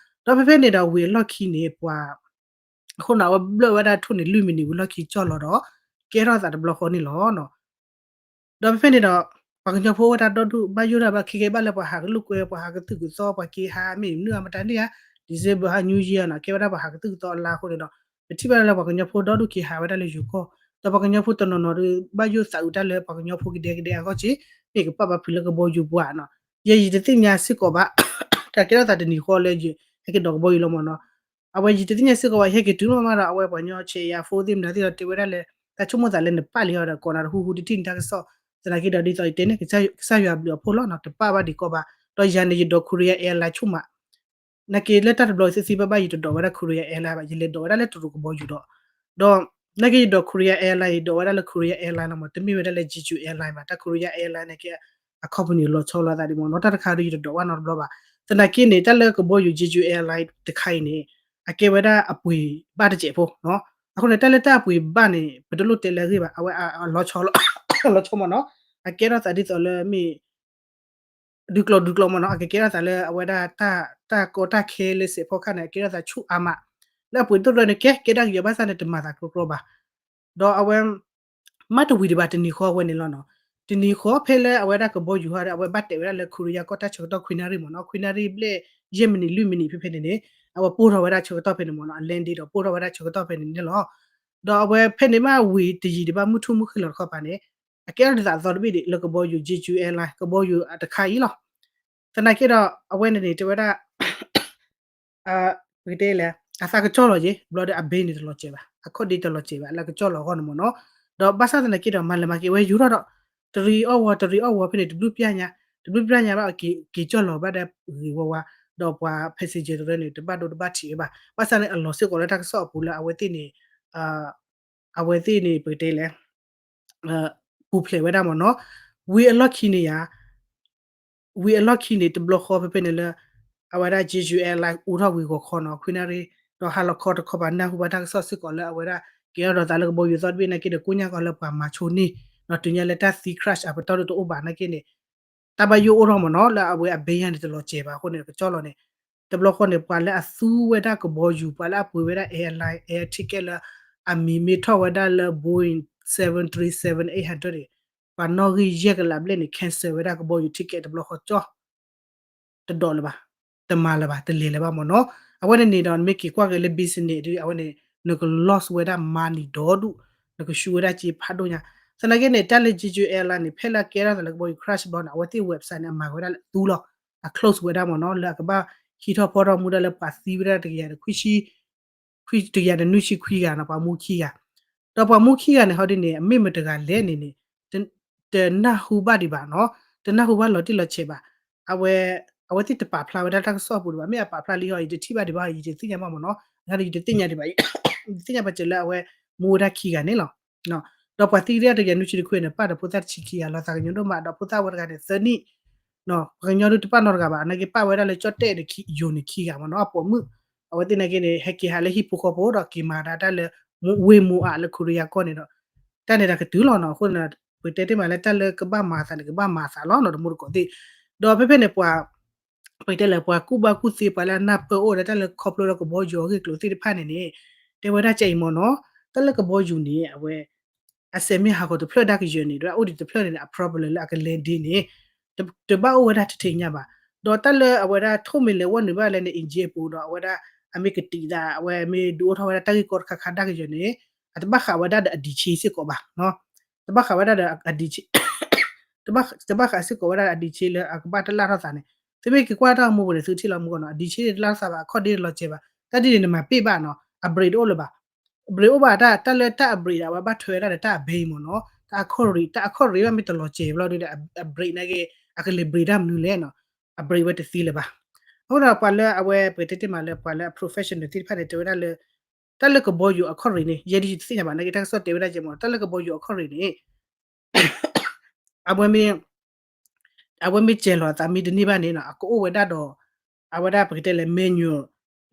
ဒီးဖဲဖဲန့ၣ်ဒီးဝံၤအလီၢ်ခံန့ၣ် ပှၤ အဃိန့ၣ် အဝဲဘျၢၣ်ဝဲဒၣ်ထိၣ်န့ၣ် လွံၢ်မံးနံးဝံၤလီၢ်ခံကၠီၣ်လီၤဒီး ကဲထီၣ်သးတဘျီဃီန့ၣ်လီၤ. ဒီးဖဲဖဲန့ၣ်ဒီး ပှၤကညီဖိအိၣ်ဝဲတၢ်ဒီဒူၣ် ဘၣ်ယိၣ်တၢ်ဘၣ်ခဲကဲဘၣ်လၢပှၤဟးကလုာ်ကွဲ ပှၤဟးကသုၣ်ကသီ ပှၤက့ၤဟးမ့ၢ်နုၢ်အမတၤန့ၣ်ဧါ December ဟး New Year နီၤ ကဲဝဲဒၣ်ပှၤဟးကသုၣ်ကသီအလါအဃိန့ၣ်ဒီး ပထံၣ်ဘၣ်လၢပှၤကညီဖိဒီဒူၣ်က့ၤဟးဝဲဒၣ်လၢယိၤကီၢ် ဒီးပှၤကညီဖိတနီၤနီၤဒီး ဘၣ်ယိၣ်သးအုးတၢ်လၢပှၤကညီဖိကဒဲကဒဲအဂီၢ်က့ မ့ၢ်ကပာ်ဘၣ်ဖုးလၢကဘီယူၤပှၤနီၤ, ယဲယတသ့ၣ်ညါစ့ၢ်ကီးဘၣ် တၢ်ကဲထီၣ်သးတနံၤဃီလၢယဟဲက့ၤဒိးကဘီယူၤလီၤမ့ၢ်နီၤ အဝဲယတသ့ၣ်ညါစ့ၢ်ကီးဘၣ် ယဟဲက့ၤတုၤမးမးဒီး အဝဲပှၤကညီဆဲးယၤဖိသ့ၣ်မတၤသ့ၣ်ဒီးတဲဝဲဒၣ်လၢ တၢ်ဆိကမိၣ်သးလၢနပာ်လံအီၤဒီး ကိးနၤတဟူဟူတထံၣ်န့ၣ်တၢ်ကစီၣ် သနာ်က့ဒီးဒ်သိးယတဲန့ၣ် ကစၢ်ယွၤအဘျုးအဖှိၣ်လီၤနီၤ တပာ်ဘၣ်ဒံးကီးဘၣ် ဒီးယၤန့ၣ်ယဒိး Korea Airline ဆိကမိၣ် နာ်က့လၢတၢ်တဘျီသ့ၣ်သ့ၣ်ဘၣ်ဘၣ် ယတဒိးဝဲဒၣ် Korea Airline ဘၣ် ယလဲၤဒိးဝဲဒၣ်လၢတရူးကဘီယူၤဒီး ဒီး နာ်က့ယဒိး Korea Airline ယဒိးဝဲဒၣ်လၢ Korea Airline လီၤမး တမ့ၢ်ဝဲဒၣ်လၢ Jeju Airline ဘၣ် တၢ် Korea Airline န့ၣ်ကဲ အ company လီၤဆီလိာ်သးဒံးမ့ၢ်နီၤ တၢ်တခါဒီးယတဒိးဘၣ်နီတဘျီဘၣ် သနာ်က့န့ၣ် တၢ်လၢကဘီယူၤ Jeju Airline တခါအံၤန့ၣ် အကဲဝဲဒၣ်အပှ့ၤဘၣ်တစဲးဖိနီၤ အဃိန့ၣ် တၢ်လၢတၢ်အပှ့ၤဘၣ်န့ၣ် ပတလိၣ်တဲလၢအဂ့ၢ်ဘၣ် အဝဲအလီၤဆီလီၤ လီၤဆီမ့ၢ်နီၤ အကဲထီၣ်သးဒ်သိးလၢမ့ၢ် ဒုးကျိၤဒုးကျိၤမ့ၢ်နီၤ အကကဲထီၣ်သးလၢအဝဲဒၣ် တၢ်ကီတၢ်ခဲလၢစဲးဖီခါန့ၣ် အကဲထီၣ်သးဆူၣ်အါမး လၢအပှ့ၤဒိၣ်ဒိၣ်န့ၣ် ကဲ ကဲဒၣ်ကယီၤဘၣ်ဆၣ်န့ၣ် တမၤသးကျိကျိဘၣ် ဒီးအဝဲ မ့ၢ်တဝံၤဒံးဘၣ်တနံၤဃီဝဲန့ၣ်လီၤနီၤ တနံၤဃီဖဲလၢအဝဲဒၣ်ကဘီယူၤဟီဒီး အဝဲဘၣ်တဲာ်ဝဲဒၣ်လၢ Korea ကီၢ်တၢ်ဆၢကတီၢ်ခွံနၣ်ရံၣ်မ့ၢ်နီၤ ခွံနၣ်ရံၣ်ဘျဲၣ် ယဲၢ်မံးနံး လွံၢ်မံးနံးဖဲဖဲန့ၣ်န့ၣ် အဝဲပိၢ်ထီၣ်ဝဲဒၣ်ဆၢကတီၢ်ဖဲန့ၣ်မ့ၢ်နီၤ အ landing ဒီးပိၢ်ထီၣ်ဝဲဒၣ်ဆၢကတီၢ်ဖဲန့ၣ်န့ၣ်လီၤ ဒီးအဝဲဖဲန့ၣ်မ့ၢ်ဝံၤတယံာ်ဒံးဘၣ်မုၢ်ထူၣ်မုၢ်ဃ့လီၤတခီပၤန့ၣ် အကဲထီၣ်ဒ်သိးအသီတဘ့ၣ်ဒံး လၢကဘီယူၤ Jeju Airline ကဘီယူၤတခါအံၤလီၤ သနာ်က့ဒီး အဝဲန့ၣ်န့ၣ် တဲဝဲဒၣ် ပကတဲလဲၣ် အသးကကၠီၣ်လီၤက့ၤ ဘျီဒီးအဘ့န့ၣ်တလီၤစဲးဘၣ် အခိၣ်ဒ့တလီၤစဲးဘၣ် လၢကကၠီၣ်လီၤအဂီၢ်န့ၣ်မ့ၢ်နီၤ ဒီးဘၣ်ဆၣ်သနာ်က့ဒီး မၤလဲၤမၤက့ၤဝဲယူၤထီၣ်ဒီး တရံးအီၣ်ဝီၤ တရံးအီၣ်ဝီၤဖဲန့ၣ် တဘျုးပျၢ်ညါ တဘျုးပျၢ်ညါဘၣ် က့ၤကၠီၣ်လီၤဘၣ်ဒီးဂ့ၤဝါဝါ ဒီးပှၤ passenger တရၢန့ၣ် တဘၣ်ဒိတဘၣ်ထံးဝဲဘၣ် ဘၣ်ဆၣ်န့ၣ် အလီၤစ့ၢ်ကီးလၢတၢ်ကစီၣ်အပူၤလၢအဝဲသ့ၣ်န့ၣ် အဝဲသ့ၣ်န့ၣ် ပကတဲလဲၣ် ပူၤဖျဲးဝဲဒၣ်မ့ၢ်နီၤ ဝံၤအလီၢ်ခံန့ၣ်ယါ ဝံၤအလီၢ်ခံန့ၣ် တဘျီဃီဖဲဖဲန့ၣ်လၢ အဝဲဒၣ် Jeju Airline အိၣ်ထီၣ်ဝံၤဂီၤခီနီၤ ခွံနၣ်ရံၣ် ဒီးဟါလီၤခီတခီပၤ နၢ်ဟူဘၣ်တၢ်ကစီၣ်စ့ၢ်ကီးလၢအဝဲဒၣ် ကဲထီၣ်ဒီးသးလၢကဘီယူၤသီတဘ့ၣ်နာ်က့ဒီး ကိညၢ်ကီးလၢပှၤမၤဆိန့ၢ် ဒီးတုၤညါလၢတၢ်သံ crash အပတီၢ်ဒိၣ်တအိၣ်ဘၣ်နာ်က့န့ၣ် တၢ်ဘၣ်ယိၣ်အိၣ်ထီၣ်မ့ၢ်နီၤ လၢအဝဲအဘ့ယါန့ၣ်တလီၤစဲးဘၣ်အဃိန့ၣ် ကကၠီၣ်လီၤန့ၣ် တဘျီဃီန့ၣ် ပှၤလၢအသူဝဲဒၣ်ကဘီယူၤ ပှၤလၢအပှ့ၤဝဲဒၣ် airline air ticket လၢ အမံၤမ့ၢ်ထီၣ်ဝဲဒၣ်လၢ Boeing seven three seven eight hundred န့ၣ် ပှၤနီၣ်ဂံၢ်ယဲၢ်ကလးဘျဲၣ်န့ၣ် cancel ဝဲဒၣ်ကဘီယူၤ ticket တဘျီဃီကၠီၣ် တဒိးလၢၤဘၣ် တမၤလၢၤဘၣ် တလဲၤလၢၤဘၣ်မ့ၢ်နီၤ အဝဲန့ၣ်န့ၣ်ဒီး နမ့ၢ်က့ၤကွၢ်က့ၤလၢ business ဒ်အဝဲန့ၣ် နက loss ဝဲဒၣ် money ဒီဒူၣ် နကဆူဝဲဒၣ်စ့ဖးဒိၣ်ညါ သနာ်က့န့ၣ် တၢ်လၢ Jeju Airline န့ၣ် ဖဲလၢအကဲထီၣ်သးလၢကဘီယူၤ crash ဘျီန့ၣ် အဝဲသ့ၣ် website န့ၣ် အမၤဝဲဒၣ်လၢသူလီၤ အ close ဝဲဒၣ်မ့ၢ်နီၤ လၢအကဘၣ်ဟံးထီၣ်ဖီထီၣ်မူဒါလၢပှၤသံဝဲဒၣ်တကယၤဒီးခွံဆံ ခွံ တကယၤဒီးနွံဆံခွံဂၤနီၤ ပှၤမူခံဂၤ ဒီးပှၤမူခံဂၤန့ၣ် ဟီဒ်န့ၣ် အမ့ၢ်မတဂၤလဲၣ်န့ၣ်န့ၣ် တ တနၢ်ဟူဘၣ်ဒံးဘၣ်နီၤ တနၢ်ဟူဘၣ်လီၤတံၢ်လီၤဆဲးဘၣ် အဝဲ အဝဲသ့ၣ်တပာ်ဖျါဝဲဒၣ်တၢ်ကစီၣ်အပူၤဒံးဘၣ် မ့ၢ်အပာ်ဖျါလံဟီ ယတထံၣ်ဘၣ်ဒံးဘၣ် ယတသ့ၣ်ညါဘၣ်မ့ၢ်နီၤ အဂၤဒီးယတသ့ၣ်ညါဒံးဘၣ် ယတသ့ၣ်ညါပှၤစၢၤလၢအဝဲမူဝဲဒၣ်ခံဂၤန့ၣ်လီၤ ဒီးပှၤသံတကယၤနွံဆံတခွံန့ၣ် ပာ်ဒီးဖိသၣ်တဆံခံဂၤလီၤ သးကညီၤဒိၣ်မးဒီးဖိသၣ်ဝဲတဂၤန့ၣ် သၢနံၣ် ပှၤကညီဒုးတပာ်နီတဂၤဘၣ် နာ်က့ပာ်ဝဲဒၣ်လၢကၠီၣ်တဲၣ်ဒီးယိၤန့ၣ်ခံဂၤမ့ၢ်နီၤ အပိာ်မုၣ် အဝဲသ့ၣ်နာ်က့န့ၣ် ဟဲက့ၤဟးလၢဟံၣ်ဖိဃီဖိဒီးက့ၤမၤဒၣ်တၢ်လၢ ဝ့ၢ်မူအါလၢ Korea ကီၢ်န့ၣ်ဒီး တၢ်န့ၣ်တၢ်ကတုၤလီၤနီၤ. အဃိန့ၣ် ပကတဲတ့ၢ်မးလၢတၢ်လၢကဘၣ်မၤအသးန့ၣ် ကဘၣ်မၤအသးလီၤနီၤ တမူတကိးသ့ၣ်. ဒီးဖဲဖဲန့ၣ်ပှၤ ပကတဲလၢပှၤကူၣ်ဘၣ်ကူၣ်သ့ ပှၤလၢအနၢ်ပၢၢ်အိၣ်ဒီးတၢ်လၢခီဖျိလၢကဘီယူၤအဂ့ၢ်အကျိၤသ့ၣ်တဖၣ်န့ၣ်န့ၣ် တဲဝဲဒၣ်ကအံၤမ့ၢ်နီၤ, တၢ်လၢကဘီယူၤန့ၣ် အဝဲ အစဲးမ့ၢ်ဟးဂီၤတဖျၢၣ်ဒၣ်ကယၢၤန့ၣ် ဒီးအိၣ်ဒံးတဖျၢၣ်န့ၣ် အ problem လၢအကလဲၤဒ့န့ၣ် တဘၣ်အိၣ်ဝဲဒၣ်တထံၣ်ညါဘၣ်. ဒီးတၢ်လၢအဝဲဒၣ်ထိၣ်မ့ၢ်လဲၤဝဲနုာ်ဘၣ်လဲၣ်န့ၣ် engine အပူၤဒီးအဝဲဒၣ် အမ့ၢ်ကတံာ်သး အဝဲမ့ၢ်ဒုးအိၣ်ထီၣ်ဝဲဒၣ်တၢ်ဂ့ၢ်ကီတခါခါဒၣ်ကယၢၤန့ၣ် အတဘၣ်ဃးဝဲဒၣ်ဒီးအဒံးဆ့စ့ၢ်ကီးဘၣ်. တဘၣ်ဃးဝဲဒၣ်ဒီးအဒံးဆ့ တဘၣ်ဃးစ့ၢ်ကီးဝဲဒၣ်အဒံးဆ့လၢအကဘၣ်တလၢ်ထီၣ်သးန့ၣ်. သုမ့ၢ်က့ၤကွၢ်တၢ်ဂီၤမူပူၤန့ၣ် သုထံၣ်လီၤမူကီၢ်နီၤ အဒံးဆ့တလၢ်ထီၣ်သးဘၣ် အခီၣ်ဒ့တလီၤစဲၤဘၣ် တၢ်ဒ်န့ၣ်နမၤပ့ၢ်ဘၣ်နီၤ အ brake တအိၣ်လၢၤဘၣ် brake အိၣ်ဘၣ်တၢ် တၢ်လၢတၢ်အ brake ဒၣ် အဝဲဘၣ်ထွဲဝဲဒၣ်ဒီးတၢ်အဘဲမ့ၢ်နီၤ တၢ်အခီၣ်ရ့ၣ် တၢ်အခီၣ်ရ့ၣ်ဘၣ်မ့ၢ်တလီၤစဲၤဘျီဒီး အ brake နာ်က့ အကလဲၤ brake တၢ်မနုၤလဲၣ်နီၤ အ brake ဝဲတသ့လၢၤဘၣ်. အဃိဒီးပှၤလၢအဝဲပကတဲတ့ၢ်မးလၢပှၤလၢအ professional သ့ၣ်တဖၣ်န့ၣ် တဲဝဲဒၣ်လၢ တၢ်လၢကဘီယူၤအခီၣ်ရ့ၣ်န့ၣ် ယဲဒ်ယတသ့ၣ်ညါဘၣ် နာ်က့တၢ်ကစီၣ်တဲဝဲဒၣ်ကဲမ့ၢ် တၢ်လၢကဘီယူၤအခီၣ်ရ့ၣ်န့ၣ် အဝဲမ့ၢ် အဝဲမ့ၢ်စဲၤလီၤအသးမ့ၢ်တန့ၢ်ဘၣ်န့ၣ်နီၤ အကအိၣ်ဝဲဒၣ်ဒီး အဝဲဒၣ်ပကတဲလဲၣ် manual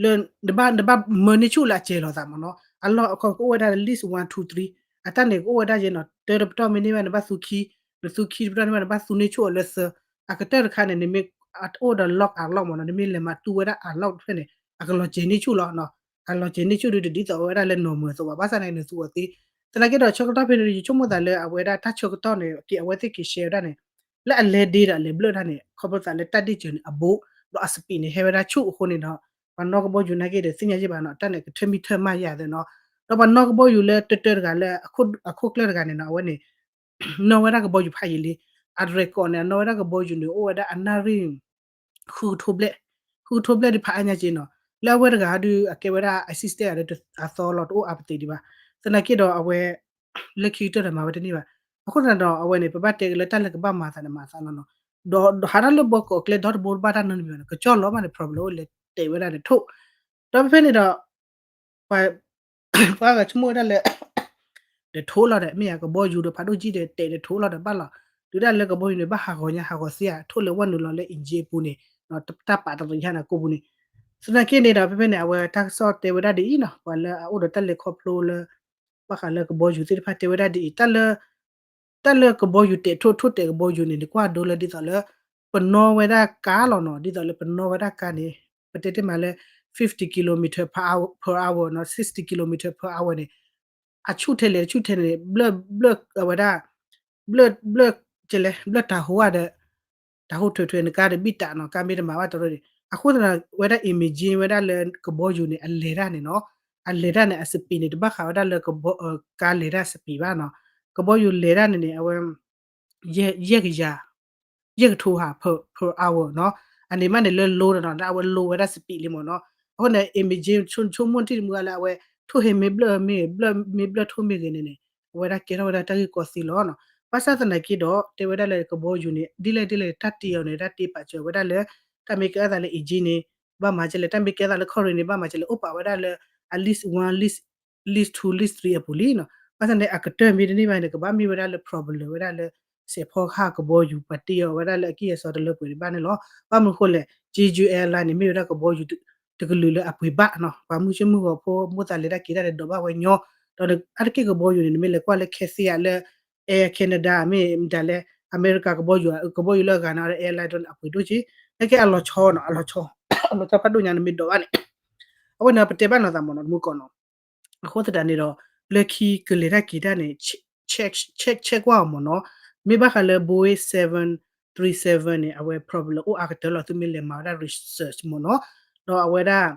လၢ နဘၣ် နဘၣ်မၢန့ၢ်ဆူၣ်လၢအစဲၤလီၤသးမ့ၢ်နီၤ အလီၢ်အခီၣ်ကအိၣ်ဝဲဒၣ်လၢ list one two three အတၢ်န့ၣ်ကအိၣ်ဝဲဒၣ်ယဲနီၤ တၢတပတီၢ်မ့ၢ်န့ၢ်ဘၣ် နဘၣ်သူခံ နသူခံတပတီၢ်န့ၢ်ဘၣ် နဘၣ်သူန့ၢ်ဆူၣ်အီၤလၢသၢ အကတၢၢ်တခါန့ၣ် နမ့ၢ်အိၣ်ဒီး log unlock မ့ၢ်နီၤ နမ့ၢ်လဲၤမၤသူဝဲဒၣ် unlock တဖျၢၣ်န့ၣ် အကလီၤစဲၤန့ၢ်ဆူၣ်လီၤ အလီၤစဲၤန့ၢ်ဆူၣ်ဒီးတဒ်သိးဝဲဒၣ်လၢ normal အသိးဘၣ် ဘၣ်ဆၣ်သနာ်က့နသူအီၤသ့ သနာ်က့ဒီးဆၢကတီၢ်ဖဲန့ၣ် ယဆိကမိၣ်သးလၢအဝဲဒၣ်တၢ်ဆၢကတီၢ်န့ၣ် က့ၤအဝဲသ့ၣ်က့ၤ share ဝဲဒၣ်န့ၣ် လၢအလဲၤဒ့ဒီးအလဲၤဘျၢၣ်တၢ်န့ၣ် ခီဖျိသးလၢတၢ်ဒ့စၢၤန့ၣ်အဘူး ဒီးအ speed န့ၣ် ဟဲဝဲဒၣ်ဆူၣ်အဃိန့ၣ်ဒီး ပှၤနီၣ်ကဘီယူၤနာ်က့ဒီးသ့ၣ်ညါယဲၢ်ဘၣ်နီၤ တၢ်န့ၣ်ကထၢမံထၢမၢ်ယၤသ့နီၤ ဒီးပှၤနီၣ်ကဘီယူၤလၢတၢတၢတဂၤလၢ အခိၣ်ကျၢၢ်တဂၤန့ၣ်နီၤ အဝဲန့ၣ် နီၣ်ဝဲဒၣ်ကဘီယူၤဖးယံာ်လံ အ record န့ၣ် အနီၣ်ဝဲဒၣ်ကဘီယူၤန့ၣ် အိၣ်ဝဲဒၣ်အနၣ်ရံၣ် ဃုကထိဘျဲၣ် ဃုကထိဘျဲၣ်ဒ်ဖးအါညါက့နီၤ လၢအဝဲတဂၤဒုးအကဲဝဲဒၣ် assistant အသီလီၤတအိၣ်အါပသ့ဒံးဘၣ် သနာ်က့ဒီးအဝဲ လၢခံကတၢၢ်ဒီးမၤဝဲတန့ၢ်ဘၣ် အဃိသတးဒီးအဝဲန့ၣ် ပဘၣ်တဲက့ၤလၢတၢ်လၢကဘၣ်မၤသးန့ၣ်မၤသးလီၤနီၤ ဒီးဟးထီၣ်လၢဘီကီးကျဲဒီတဘိတဘၣ်တၢ်နီတမံၤဘၣ်န့ၣ် ကကၠီၣ်လီၤမးန့ၣ် problem အိၣ်လဲၤတဲာ်ဝဲဒၣ်န့ၣ်ထိၣ် ဒီးဖဲဖဲန့ၣ်ဒီး ပှၤ ပှၤဂၤဆိကမိၣ်ဝဲဒၣ်လၢ ဒီးထိၣ်လီၤဒီး မ့ၢ်ယါကဘီယူၤဒီးဖးဒိၣ်ကံၣ်ဒီးတဲာ်ဒီးထိၣ်လီၤဒီးဘၣ်လီၤ တုၤဒၣ်လၢကဘီယူၤန့ၣ် ဘၣ်ဟးဂီၤညါဟးဂီၤသ့ဧါ ထိၣ်လဲၤဝဲနုာ်လီၤလၢ engine အပူၤန့ၣ် တၢ်ပာ်တရံးဟါန့ၣ်ကိးပူၤန့ၣ် သနာ်က့န့ၣ်ဒီး ဖဲဖဲန့ၣ် အဝဲတၢ်ကစီၣ်တဲဝဲဒၣ်ဒ်အံၤနီၤ ပှၤလၢအအိၣ်ဒီးတၢ်လဲၤခီဖျိလၢ ဘၣ်ဃးလၢကဘီယူၤသ့ၣ်တဖၣ်တဲဝဲဒၣ်ဒ်အံၤ တၢ်လၢ တၢ်လၢကဘီယူၤတဲာ်ထိၣ် ထိၣ်တဲာ်ကဘီယူၤန့ၣ် နကွၢ်ဒိလၢဒ်သိးလၢ ပနီၣ်ဝဲဒၣ်ကါလီၤနီၤ ဒ်သိးလၢပနီၣ်ဝဲဒၣ်ကါန့ၣ် ပတဲတ့ၢ်မးလၢ fifty kilometer per hour နီၤ sixty kilometer per hour န့ၣ် အဆူၣ်ထဲလဲၣ် အဆူၣ်ထဲန့ၣ် ဘျၢၣ် ဘျၢၣ်အဝဲဒၣ် ဘျၢၣ် ဘျၢၣ် ကလဲၣ် ဘျၢၣ်တၤဟိဝဲဒီး တၤဟိထွဲထွဲန့ၣ် ကါတဘံၣ်တးနီၤ ကါမ့ၢ်တမၤဘၣ်တရၢန့ၣ် အဃိသတးဒီး ဝဲဒၣ် imagine ဝဲဒၣ်လၢကဘီယူၤန့ၣ် အလဲၤတၢ်န့ၣ်နီၤ အလဲၤတၢ်န့ၣ် အ speed န့ၣ် တဘၣ်ဃးဝဲဒၣ်လၢ ကါလဲၤတၢ် speed ဘၣ်နီၤ ကဘီယူၤလဲၤတၢ်န့ၣ်န့ၣ် အဝဲ ယဲၢ်ကယၤ ယဲၢ်ကထိဟး per hour နီၤ အန့ၣ်မးန့ၣ်လၢ low ဒီးနီၤ အဝဲ low ဝဲဒၣ် speed လံမ့ၢ်နီၤ အဃိန့ၣ် imagine ဆိကမိၣ်ထံၣ်တမူလၢအဝဲ ထိၣ်ဟဲမ့ၢ်ဘျၢၣ်မ့ၢ် ဘျၢၣ်မ့ၢ်ဘျၢၣ်ထိၣ်မ့ၢ်ဂ့ၤန့ၣ်န့ၣ် အဝဲဒၣ်ကဲထီၣ်ဝဲဒၣ်တၢ်ဂ့ၢ်ကီသ့လီၤနီၤ ဘၣ်ဆၣ်သနာ်က့ဒီး တဲဝဲဒၣ်လၢကဘီယူၤန့ၣ် ဒ်လဲၣ်ဒ်လဲၣ် တၢ်တ့အီၤန့ၣ် တၢ်တ့ပာ်စၢၤဝဲဒၣ်လၢ တၢ်မ့ၢ်ကဲအသးလၢ engine န့ၣ် ဘၣ်မၤကလဲၣ် တၢ်မ့ၢ်ကဲအသးလၢခီၣ်ရ့ၣ်န့ၣ် ဘၣ်မၤကလဲၣ် အိၣ်ပာ်ဝဲဒၣ်လၢ at least one list list two list three အပူၤလံနီၤ ဘၣ်ဆၣ်န့ၣ် အကတၢၢ်မ့ၢ်တန့ၢ်ဘၣ်န့ၣ် ကဘၣ်မ့ၢ်ဝဲဒၣ်လၢ problem ဝဲဒၣ်လၢ စဲးဖီကဟၣ်ကဘီယူၤ ပှၤတ့အီၤဝဲဒၣ်လၢအကံၢ်အစီတလၢပှဲၤဒံးဘၣ်န့ၣ်လီၤ ဘၣ်မနုၤအဃိလဲၣ် Jeju Airline န့ၣ် မ့ၢ်ဝဲဒၣ်ကဘီယူၤ တကလုာ်လၢအပှ့ၤဘၣ်နီၤ ပှၤမုၢ်ဆ့ၣ်မုၢ်ဂီၤဖိ မိၢ်သးလဲၤတၢ်က့ၤတၢ်ဒီးဒိးဘၣ်ဝဲညီ ဒီးအါတက့ၢ်ကဘီယူၤန့ၣ် နမ့ၢ်လဲၤကွၢ်လၢခဲသ့ဧါလၢ Air Canada မ့ၢ်မတၤလဲၣ် အမဲရကၤကဘီယူၤ ကဘီယူၤလၢအဂၤန့ၣ် airline ဒိန့ၣ် အပှ့ၤဒိၣ်က့ နာ်က့အလီၤဆီနီၤ အလီၤဆီ အလီၤဆီဖးဒိၣ်ညါ နမ့ၢ်ဒိးဘၣ်န့ၣ် အဝဲန့ၣ် ပတဲဘၣ်နီၤသးမ့ၢ်နီၤ တမူကီၢ်နီၤ အဃိသတးန့ၣ်ဒီး လၢခံကလဲၤတၢ်က့ၤတၢ်န့ၣ် check check check ကွၢ်အီၤမ့ၢ်နီၤ မ့ၢ်ဘၣ်ဃးလၢ Boeing seven three seven န့ၣ် အဝဲ problem အိၣ်အါကတၢၢ်လီၤ သုမ့ၢ်လဲၤမၤဝဲဒၣ် research မ့ၢ်နီၤ ဒီးအဝဲဒၣ်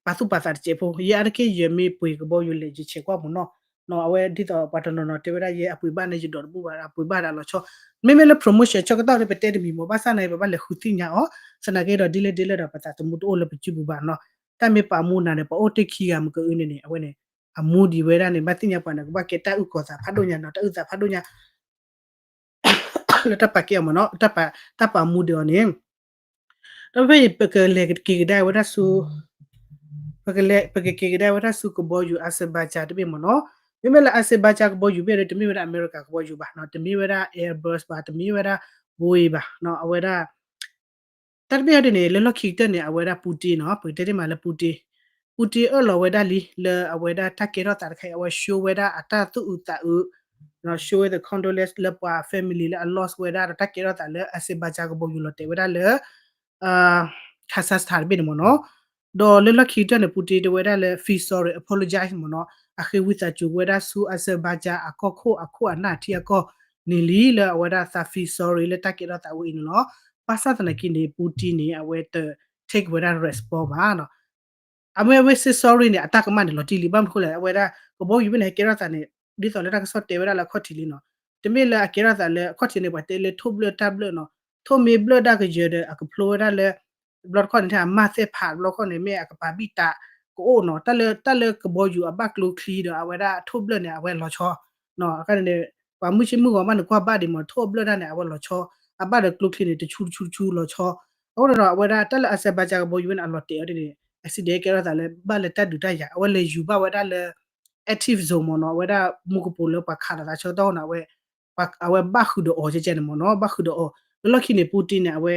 ပာ်သူၣ်ပာ်သးတစဲးဖိ ယဲအါတက့ၢ်ယမ့ၢ်ပှ့ၤကဘီယူၤလဲၤ ယဆဲးကွၢ်မ့ၢ်နီၤ အဝဲဒ်သိးပှၤတနီၤနီၤတဲဝဲဒၣ်ယဲအပှ့ၤဘၣ်န့ၣ် ယဒိးတဘူၣ်ဘၣ် အပှ့ၤဘၣ်ဒီးအလီၤဆီ မ့မ့ၢ်လၢ promotion ဆၢကတီၢ်ဒီးပတဲတမံၤမ့ၢ် ဘၣ်ဆၣ်န့ၣ် ပဘၣ်လဲၤဃုသ့ၣ်ညါအီၤ သနာ်က့ဒီးဒ်လဲၣ်ဒ်လဲၣ်ဒီး ပသးသမူတအိၣ်လၢပစုပူၤဘၣ်နီၤ တၢ်မ့ၢ်ပာ်မူနၤန့ၣ် ပှၤအိၣ်တ့ၢ်ခံဂၤမ့ၢ်ကအုန့ၣ်န့ၣ် အဝဲန့ၣ် အမူဒံးဝဲဒၣ်န့ၣ် ဘၣ်သ့ၣ်ညါပှၤန့ၣ် ကဘၣ်ကဲတၢ်အုၣ်ကီၤသးဖးဒိၣ်ညါနီၤ တၢ်အုၣ်သးဖးဒိၣ်ညါ လၢတၢ်ပာ်ကဲအီၤမ့ၢ်နီၤ တၢ်ပာ်မူဒံးအီၤန့ၣ် ဒီးဖဲအံၤ ပကလဲၤက့ၤကဒါဝဲဒၣ်ဆူ ပကလဲၤ ပကက့ၤကဒါဝဲဒၣ်ဆူကဘီယူၤ Azerbaijan တဘ့ၣ်မ့ၢ်နီၤ မ့မ့ၢ်လၢ Azerbaijan ကဘီယူၤဘ့ၣ်ဒီး တမ့ၢ်ဝဲဒၣ်အမဲရကၤကဘီယူၤဘၣ်နီၤ တမ့ၢ်ဝဲဒၣ် Airbus ဘၣ် တမ့ၢ်ဝဲဒၣ် Boeing ဘၣ်နီၤ အဝဲဒၣ် တၢ်တဘ့ၣ်အံၤဒ်န့ၣ် လၢလီၢ်ခံကတၢၢ်န့ၣ် အဝဲဒၣ် Putin နီၤ ပကတဲတ့ၢ်မးလၢ Putin Putin အၢၣ်လီၤဝဲဒၣ်လံ လၢအဝဲဒၣ်တၢ်ကဲထီၣ်သးတခါအံၤ အဝဲ show ဝဲဒၣ်အတၢ်သူၣ်အုးသးအုး show the condolence လၢပှၤ family လၢအ loss ဝဲဒၣ်ဒီးတၢ်ကဲထီၣ်သးလၢ Azerbaijan ကဘီယူၤလီၤတဲာ်ဝဲဒၣ်လၢ Kazakhstan တဘ့ၣ်န့ၣ်မ့ၢ်နီၤ. ဒီးလၢလီၢ်ခံကတၢၢ်န့ၣ် Putin တဲဝဲဒၣ်လၢ feel sorry apologize မ့ၢ်နီၤ, အဃ့ဝံသးစူၤဝဲဒၣ်ဆူ Azerbaijan အကီၢ်ခိၣ်အခိၣ်အနၢ်ထံအကီၢ်န့ၣ်လံ လၢအဝဲဒၣ်သး feel sorry လၢတၢ်ကဲထီၣ်သးဝဲအံၤန့ၣ်လီၤ. ဘၣ်ဆၣ်သနာ်က့န့ၣ် Putin န့ၣ် အဝဲတ take ဝဲဒၣ် response ဘၣ်နီၤ. အဝဲဝဲ say sorry န့ၣ် အတၢ်ကမၣ်န့ၣ်လီၤတံၢ်လံ ဘၣ်မနုၤအဃိလဲၣ် အဝဲဒၣ်ကဘီယူၤဖဲန့ၣ်ဟဲကဲထီၣ်သးန့ၣ် ဒ်သိးလၢတၢ်ကစီၣ်တဲဝဲဒၣ်လၢအခီၣ်ထံးလံနီၤ, တမ့ၢ်လၢအကဲထီၣ်သးလၢအခီၣ်ထံးန့ၣ် ပှၤတဲလၢထိၣ်ဘျၢၣ်တၢ်ဘျၢၣ်နီၤ, ထိၣ်မ့ၢ်ဘျၢၣ်ဒၣ်ကယၢၤဒီး အကဖျိဝဲဒၣ်လၢ တဘျီတခီၣ်န့ၣ် ထဲအမၢ်သဲၣ်ဖး တဘျီတခီၣ်န့ၣ် မ့ၢ်အကပၤဘံၣ်တးကအိၣ်နီၤ, တၢ်လၢ တၢ်လၢကဘီယူၤအဘၣ်ကျိချံဒီး အဝဲဒၣ်ထိၣ်ဘျၢၣ်န့ၣ် အဝဲလီၤဆီ အခါန့ၣ် ပှၤမုၢ်ဆ့ၣ်မုၢ်ဂီၤဘၣ်န့ၣ် ကွၢ်ဘၣ်ဒံးမ့ၢ် ထိၣ်ဘျၢၣ်ဒၣ်န့ၣ် အဝဲလီၤဆီ, အဘၣ်ဒီးကျိချံန့ၣ် တဆူတဆူတဆူလီၤဆီ, အဃိန့ၣ်ဒီး အဝဲဒၣ်တၢ်လၢ Azerbaijan ကဘီယူၤဝဲန့ၣ် အလီၤတဲာ်အီၤဒ်န့ၣ် accident ကဲထီၣ်သးလၢဘၣ်လၢတၢ်ဒုးတၢ်ယၤ အဝဲလဲၤယူၤဘၣ်ဝဲဒၣ်လၢ active zone မ့ၢ်နီၤ, အဝဲဒၣ်မူကပိာ်လၢပှၤခးလိာ်သးဆၢကတီၢ်န့ၣ် အဝဲ အဝဲဘၣ်ဃုာ်ဒီးအီၤကဲကဲန့ၣ်မ့ၢ်နီၤ, ဘၣ်ဃုာ်ဒီးအီၤ, လၢလီၢ်ခံန့ၣ် Putin န့ၣ် အဝဲ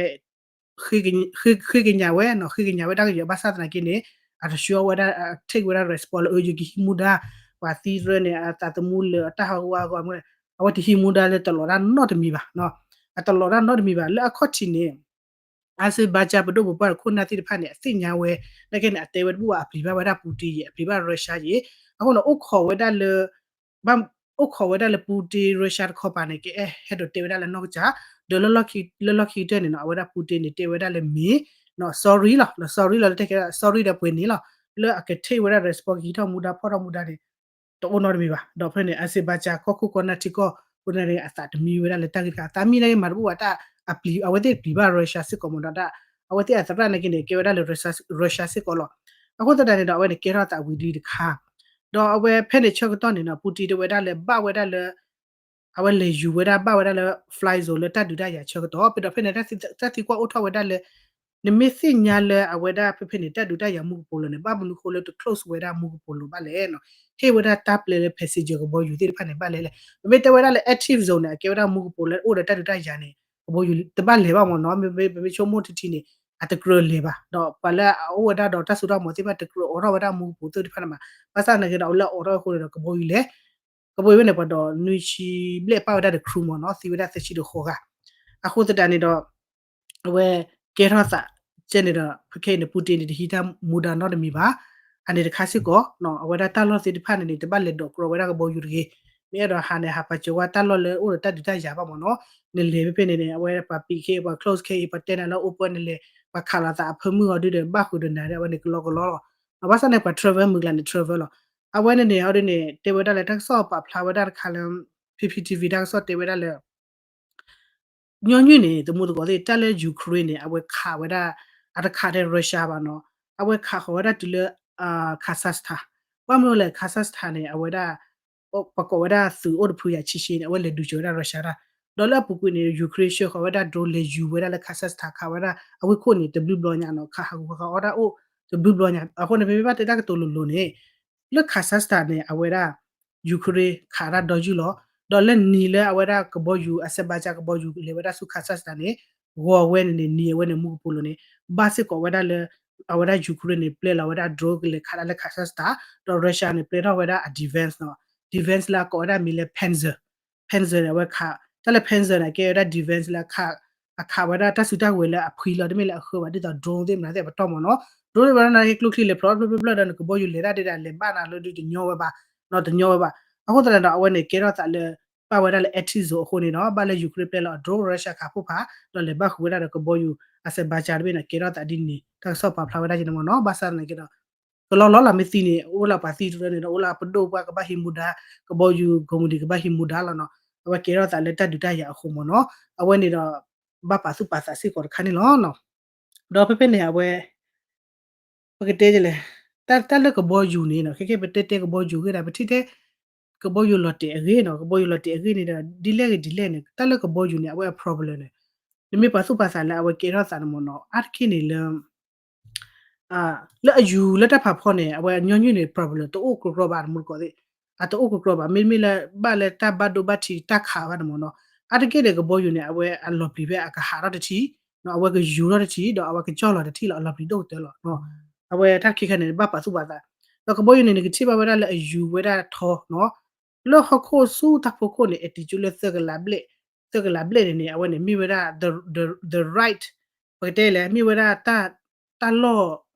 ဃ့ကညးဝဲနီၤ, ဃ့ကညးဝဲတၢ်ကယၢၤဘၣ်ဆၣ်သနာ်က့န့ၣ် အတဆှၢဝဲဒၣ် take ဝဲဒၣ် response လၢအယကဟံးမူဒါ ပှၤသံတရၢန့ၣ် အသးသမူလၢာ်အတၢ်ဟးဂီၤအဂီၢ်မ့ၢ် အဝဲတဟံးမူဒါလၢတလီၤတၢ်နီတမံၤဘၣ်, အတလီၤတၢ်နီတမံၤဘၣ် လၢအခီၣ်ထံးန့ၣ် Azerbaijan ပဒိၣ်ပပှၢ်ဒီးခိၣ်နၢ်သ့ၣ်တဖၣ်န့ၣ် အသ့ၣ်ညါဝဲ နာ်က့န့ၣ် အတဲဝဲတဘူၣ်ဘၣ် အပျံၤဘၣ်ဝဲဒၣ် Putin ယံၤ အပျံၤဘၣ် Russia ယံၤ, အဃိန့ၣ် အိၣ်ခိးဝဲဒၣ်လၢ ဘၣ် အိၣ်ခိးဝဲဒၣ်လၢ Putin Russia တခီပၤန့ၣ် ကအဲၣ်ဟဲဒိးတဲဝဲဒၣ်လၢနီၢ်ကစၢ်, ဒီးလၢလီၢ်ခံကတၢၢ်န့ၣ်နီၤ အဝဲဒၣ် Putin န့ၣ် တဲဝဲဒၣ်လၢမ့ၢ် sorry လီၤ, sorry လီၤ လၢတဲကဲ sorry ဒီးပှဲၤန့ၣ်လီၤ, လၢအက take ဝဲဒၣ် response ကဟံးထီၣ်မူဒါဖီၣ်ထီၣ်မူဒါန့ၣ် တအိၣ်နီတမံၤဘၣ်, ဒီးဖဲန့ၣ် Azerbaijan ကီၢ်ခိၣ်ကီၢ်နၢ်ထံကီၢ် ခိၣ်နၢ်န့ၣ် အသးတမံဝဲဒၣ်လၢတၢ်ဂ့ၢ်တခါ အသးမံနာ်က့မၤတဘူၣ်ဘၣ်တၢ် အပျံၤ အဝဲသ့ၣ်ပျံၤဘၣ် Russia စ့ၢ်ကီးမ့ၢ်ဒီး အဝဲသ့ၣ်အသရၣ်နာ်က့န့ၣ် ကဲဝဲဒၣ်လၢ Russia စ့ၢ်ကီးလီၤ, အဃိသတးန့ၣ်ဒီး အဝဲန့ၣ်ကဲထီၣ်သးဝံၤဒ်တခါ ဒီးအဝဲဖဲန့ၣ်ဆၢကတီၢ်န့ၣ်နီၤ Putin တဲဝဲဒၣ်လၢဘၣ်ဝဲဒၣ်လၢ အဝဲလဲၤယူၤဝဲဒၣ်ဘၣ်ဝဲဒၣ်လၢ fly zone လၢတၢ်ဒုးတၢ်ယၤဆၢကတီၢ် ပဒီးဖဲန့ၣ် တၢ်သံကွၢ်အိၣ်ထီၣ်ဝဲဒၣ်လၢ နမ့ၢ်သ့ၣ်ညါလၢအဝဲဒၣ်ဖဲဖဲန့ၣ် တၢ်ဒုးတၢ်ယၤမူကပိာ်လီၤန့ၣ် ဘၣ်မနုၤဃိလၢတ close ဝဲဒၣ်မူကပိာ်လီၤဘၣ်လဲၣ်နီၤ, ဟ့ၣ်ဝဲဒၣ်တၢ်ပျဲလၢ passenger ကဘီယူၤသ့ၣ်တဖၣ်န့ၣ် ဘၣ်လဲၣ်လဲၣ်, ပမ့ၢ်တဲဝဲဒၣ်လၢ active zone န့ၣ် အကဲဝဲဒၣ်မူကပိာ်လၢအိၣ်ဒီးတၢ်ဒုးတၢ်ယၤန့ၣ် ကဘီယူၤတဘၣ်လဲၤဘၣ်မ့ၢ်နီၤ, မ့မ့ၢ်ပမ့ၢ်ဆိကမိၣ်ထံထံန့ၣ် အတကြၢးလဲၤဘၣ်, ဒီးပှၤလၢအအိၣ်ဝဲဒၣ်ဒီးတၢ်စိတၢ်ကမီၤသ့ၣ်တဖၣ် တကြၢးအိးထီၣ်ဝဲဒၣ်မူကပိာ်သ့ၣ်တဖၣ်န့ၣ်မး, ဘၣ်ဆၣ်သနာ်က့ဒီး အဝဲလၢအိးထီၣ်အဃိန့ၣ်ဒီး ကဘီယူၤလဲၤ ကဘီယူၤဝဲန့ၣ် ပှၤဒီးနွံဆံဘျဲၣ်ပာ်ဝဲဒၣ်ဒီး crew မ့ၢ်နီၤ, သံဝဲဒၣ်သၢဆံဒီးဃိးဂၤ, အဃိသတးန့ၣ်ဒီး အဝဲကဲထီၣ်သး ကဲန့ၣ်ဒီး ဖဲခဲအံၤန့ၣ် Putin န့ၣ် တဟံးတၢ်မူဒါနီတမံၤဘၣ်, အန့ၣ်တခါစ့ၢ်ကီး အဝဲဒၣ်တၢ်လီၢ်သ့ၣ်တဖၣ်န့ၣ်န့ၣ် တဘၣ်လဲၤဒိးကြီဝဲဒၣ်ကဘီယူၤတဂ့ၤ, မ့ၢ်အဲၣ်ဒိးဟးန့ၣ် ဟးပာ်စၢၤဝဲတၢ်လီၢ်လၢအိၣ်ဒီးတၢ်ဒုးတၢ်ယၤဘၣ်မ့ၢ်နီၤ, နလဲၤဖဲဖဲန့ၣ်န့ၣ် အဝဲပှၤပံးခဲအံၤ ပှၤ close ခဲအံၤ ပှၤတဲနၤလၢ open နလဲၤ ပှၤခးလိာ်သးအဖၢမုၢ်အီၤဒုဒီး ဘၣ်ဃုာ်ဒီးနၤဒီး အဝဲန့ၣ်ကလီကလီလီၤ, ဘၣ်ဆၣ်န့ၣ် ပှၤ travel မုၢ်ကျါန့ၣ် travel လီၤ, အဝဲန့ၣ်န့ၣ် အီၤဒ်န့ၣ် တဲဝဲဒၣ်လၢတၢ်ကစီၣ်ပာ်ဖျါဝဲဒၣ်တခါလၢ P P T V တၢ်ကစီၣ်တဲဝဲဒၣ်လၢ ညီနုၢ်န့ၣ် တမူတကိးသ့ၣ် တၢ်လၢ Ukraine န့ၣ် အဝဲခးဝဲဒၣ် အတခးထဲ Russia ဘၣ်နီၤ, အဝဲခးဃီၤဝဲဒၣ်တုၤလၢ Kazakhstan, ဘၣ်မနုၤလဲၣ် Kazakhstan န့ၣ် အဝဲဒၣ် ပှၤကိးဝဲဒၣ်သုးအိၣ်တဖုယၤဆံဆံန့ၣ် အဝဲလဲၤဒုးစၢၤဝဲဒၣ် Russia တၢ်, ဒီးလၢအပူၤကွံာ်န့ၣ် Ukraine ဆှၢဃီၤဝဲဒၣ် drone လဲၤယူၤဝဲဒၣ်လၢ Kazakhstan ခးဝဲဒၣ် အဝ့ၢ်ခိၣ်န့ၣ် တဘျုးဘျီညါနီၤ, ခးဟးဂူာ်ဃီၤအီၣ်ဒၣ်အိၣ် တဘျုးဘျီညါ, အဃိန့ၣ် ပမ့ၢ်ဘၣ်တဲတၢ်ကတိၤလိၤလိၤန့ၣ် လၢ Kazakhstan န့ၣ် အဝဲဒၣ် Ukraine ခးဒၣ်ဒီယုၢ်လီၤ, ဒီးလၢနံၤလၢအဝဲဒၣ်ကဘီယူၤ Azerbaijan ကဘီယူၤလဲၤဝဲဒၣ်ဆူ Kazakhstan န့ၣ် ဂီၤဝဲန့ၣ်န့ၣ် နံၤအဝဲန့ၣ်မူကပိာ်လိၤန့ၣ် ဘၣ်စ့ၢ်ကီးဝဲဒၣ်လၢ အဝဲဒၣ် Ukraine န့ၣ် ပျဲလီၤဝဲဒၣ် drone ကလဲၤခးဒၣ်လၢ Kazakhstan, ဒီး Russia န့ၣ် ပျဲထီၣ်ဝဲဒၣ်အ defense နီၤ, defense လၢအကိးဝဲဒၣ်မံၤလၢ Pantsir, Pantsir န့ၣ် အဝဲခး တၢ်လၢ Pantsir န့ၣ် ကဲဝဲဒၣ် defense လၢ အခးဝဲဒၣ်တၢ်စုတၢ်ကဝဲၤလၢအဖှံလီၤ တမ့ၢ်လၢအဃၢဘၣ် ဒ်သိး drone သ့ၣ်မနုၤသ့ၣ်ပတီၢ်မ့ၢ်နီၤ, drone သ့ၣ်မနုၤန့ၣ် ကျိချံလဲၤဖျိးဖျၢၣ်ဖျၢၣ်ဖျၢၣ်ဒီး နကဘီယူၤလဲၤဒၣ်ဒ်ဒၣ်လဲၤဘၣ်နၤလၢဒုးတညီဝဲဘၣ်, တညီဝဲဘၣ်, အဃိသတးန့ၣ်ဒီး အဝဲန့ၣ်ကဲထီၣ်သးလၢ ဘၣ်ဝဲဒၣ်လၢ active zone အဃိန့ၣ်ဒီး ဘၣ်လၢ Ukraine ပျဲလီၤအ drone Russia ခးဖိဖး ဒီးလဲၤဘၣ်ဃုာ်ဝဲဒၣ်ဒီးကဘီယူၤ Azerbaijan တဘ့ၣ်န့ၣ် ကဲထီၣ်သးဒ်န့ၣ် တၢ်ကစီၣ်ပာ်ဖျါဝဲဒၣ်က့န့ၣ်မ့ၢ်နီၤ, ဘၣ်ဆၣ်သနာ်က့ဒီး ကလီလီၤလၢမ့ၢ်သံန့ၣ် အိၣ်လၢပှၤသံတရၢန့ၣ်ဒီး အိၣ်လၢပဒိၣ်ပှၢ်ကဘၣ်ဟံးမူဒါ, ကဘီယူၤ ကမူဒံး ကဘၣ်ဟံးမူဒါလီၤနီၤ, အဝဲကဲထီၣ်သးလၢတၢ်ဒုးတၢ်ယၤအဃိမ့ၢ်နီၤ, အဝဲန့ၣ်ဒီးဘၣ်ပာ်သူၣ်ပာ်သးစ့ၢ်ကီးတခါန့ၣ်လီၤ. ဒီးဖဲဖဲန့ၣ် အဝဲ ပကတဲလဲၣ်, တၢ်လၢကဘီယူၤန့ၣ်နီၤ, ခဲကဲပတဲတဲကဘီယူၤဂ့ၤဒၣ် ပထံၣ်ထဲ ကဘီယူၤလီၤတဲာ်အဂ့ၢ်နီၤ, ကဘီယူၤလီၤတဲာ်အဂ့ၢ်န့ၣ်ဒီး ဒ်လဲၣ်ဂ့ၤဒ်လဲၣ်န့ၣ် တၢ်လၢကဘီယူၤန့ၣ် အဝဲအ problem န့ၣ် နမ့ၢ်ပာ်သူၣ်ပာ်သးလၢအဝဲကဲထီၣ်သးန့ၣ်မ့ၢ်နီၤ, အါတက့ၢ်န့ၣ်လၢ လၢအယူၤလၢတၢ်ဖးဖီန့ၣ် အဝဲညီနုၢ်န့ၣ် problem တအိၣ်ကရီကရီဘၣ်တမူတကိးသ့ၣ်, အတအိၣ်ကရီကရီဘၣ်, မ့တမ့ၢ်လၢဘၣ်လၢတၢ်ဘၣ်ဒိဘၣ်ထံးတၢ်ခးဘၣ်န့ၣ်မ့ၢ်နီၤ, အါတက့ၢ်န့ၣ် ကဘီယူၤန့ၣ် အဝဲအလီၤပျံၤဖဲအကဟးထီၣ်တထံၣ်, အဝဲကယူၤထီၣ်တထံၣ် ဒီးအဝဲကကၠီၣ်လီၤတထံၣ်လီၤ, အလီၤပျံၤဒိၣ်ကတၢၢ်လီၤ. အဝဲတၢ်တခါခါန့ၣ် ဘၣ်ပာ်သူၣ်ပာ်သး, ဒီးကဘီယူၤန့ၣ် နကထံၣ်ဘၣ်ဝဲဒၣ်လၢအယူၤဝဲဒၣ်ထီနီၤ, လၢဟီၣ်ခိၣ်ဆူတၢ်ဖီခိၣ်န့ၣ် altitude လၢသၢကလးဘျဲၣ်, သၢကလးဘျဲၣ်န့ၣ်န့ၣ် အဝဲန့ၣ် မ့ၢ်ဝဲဒၣ် the, the, the right ပကတဲလဲၣ် မ့ၢ်ဝဲဒၣ် တၢ်လီၢ်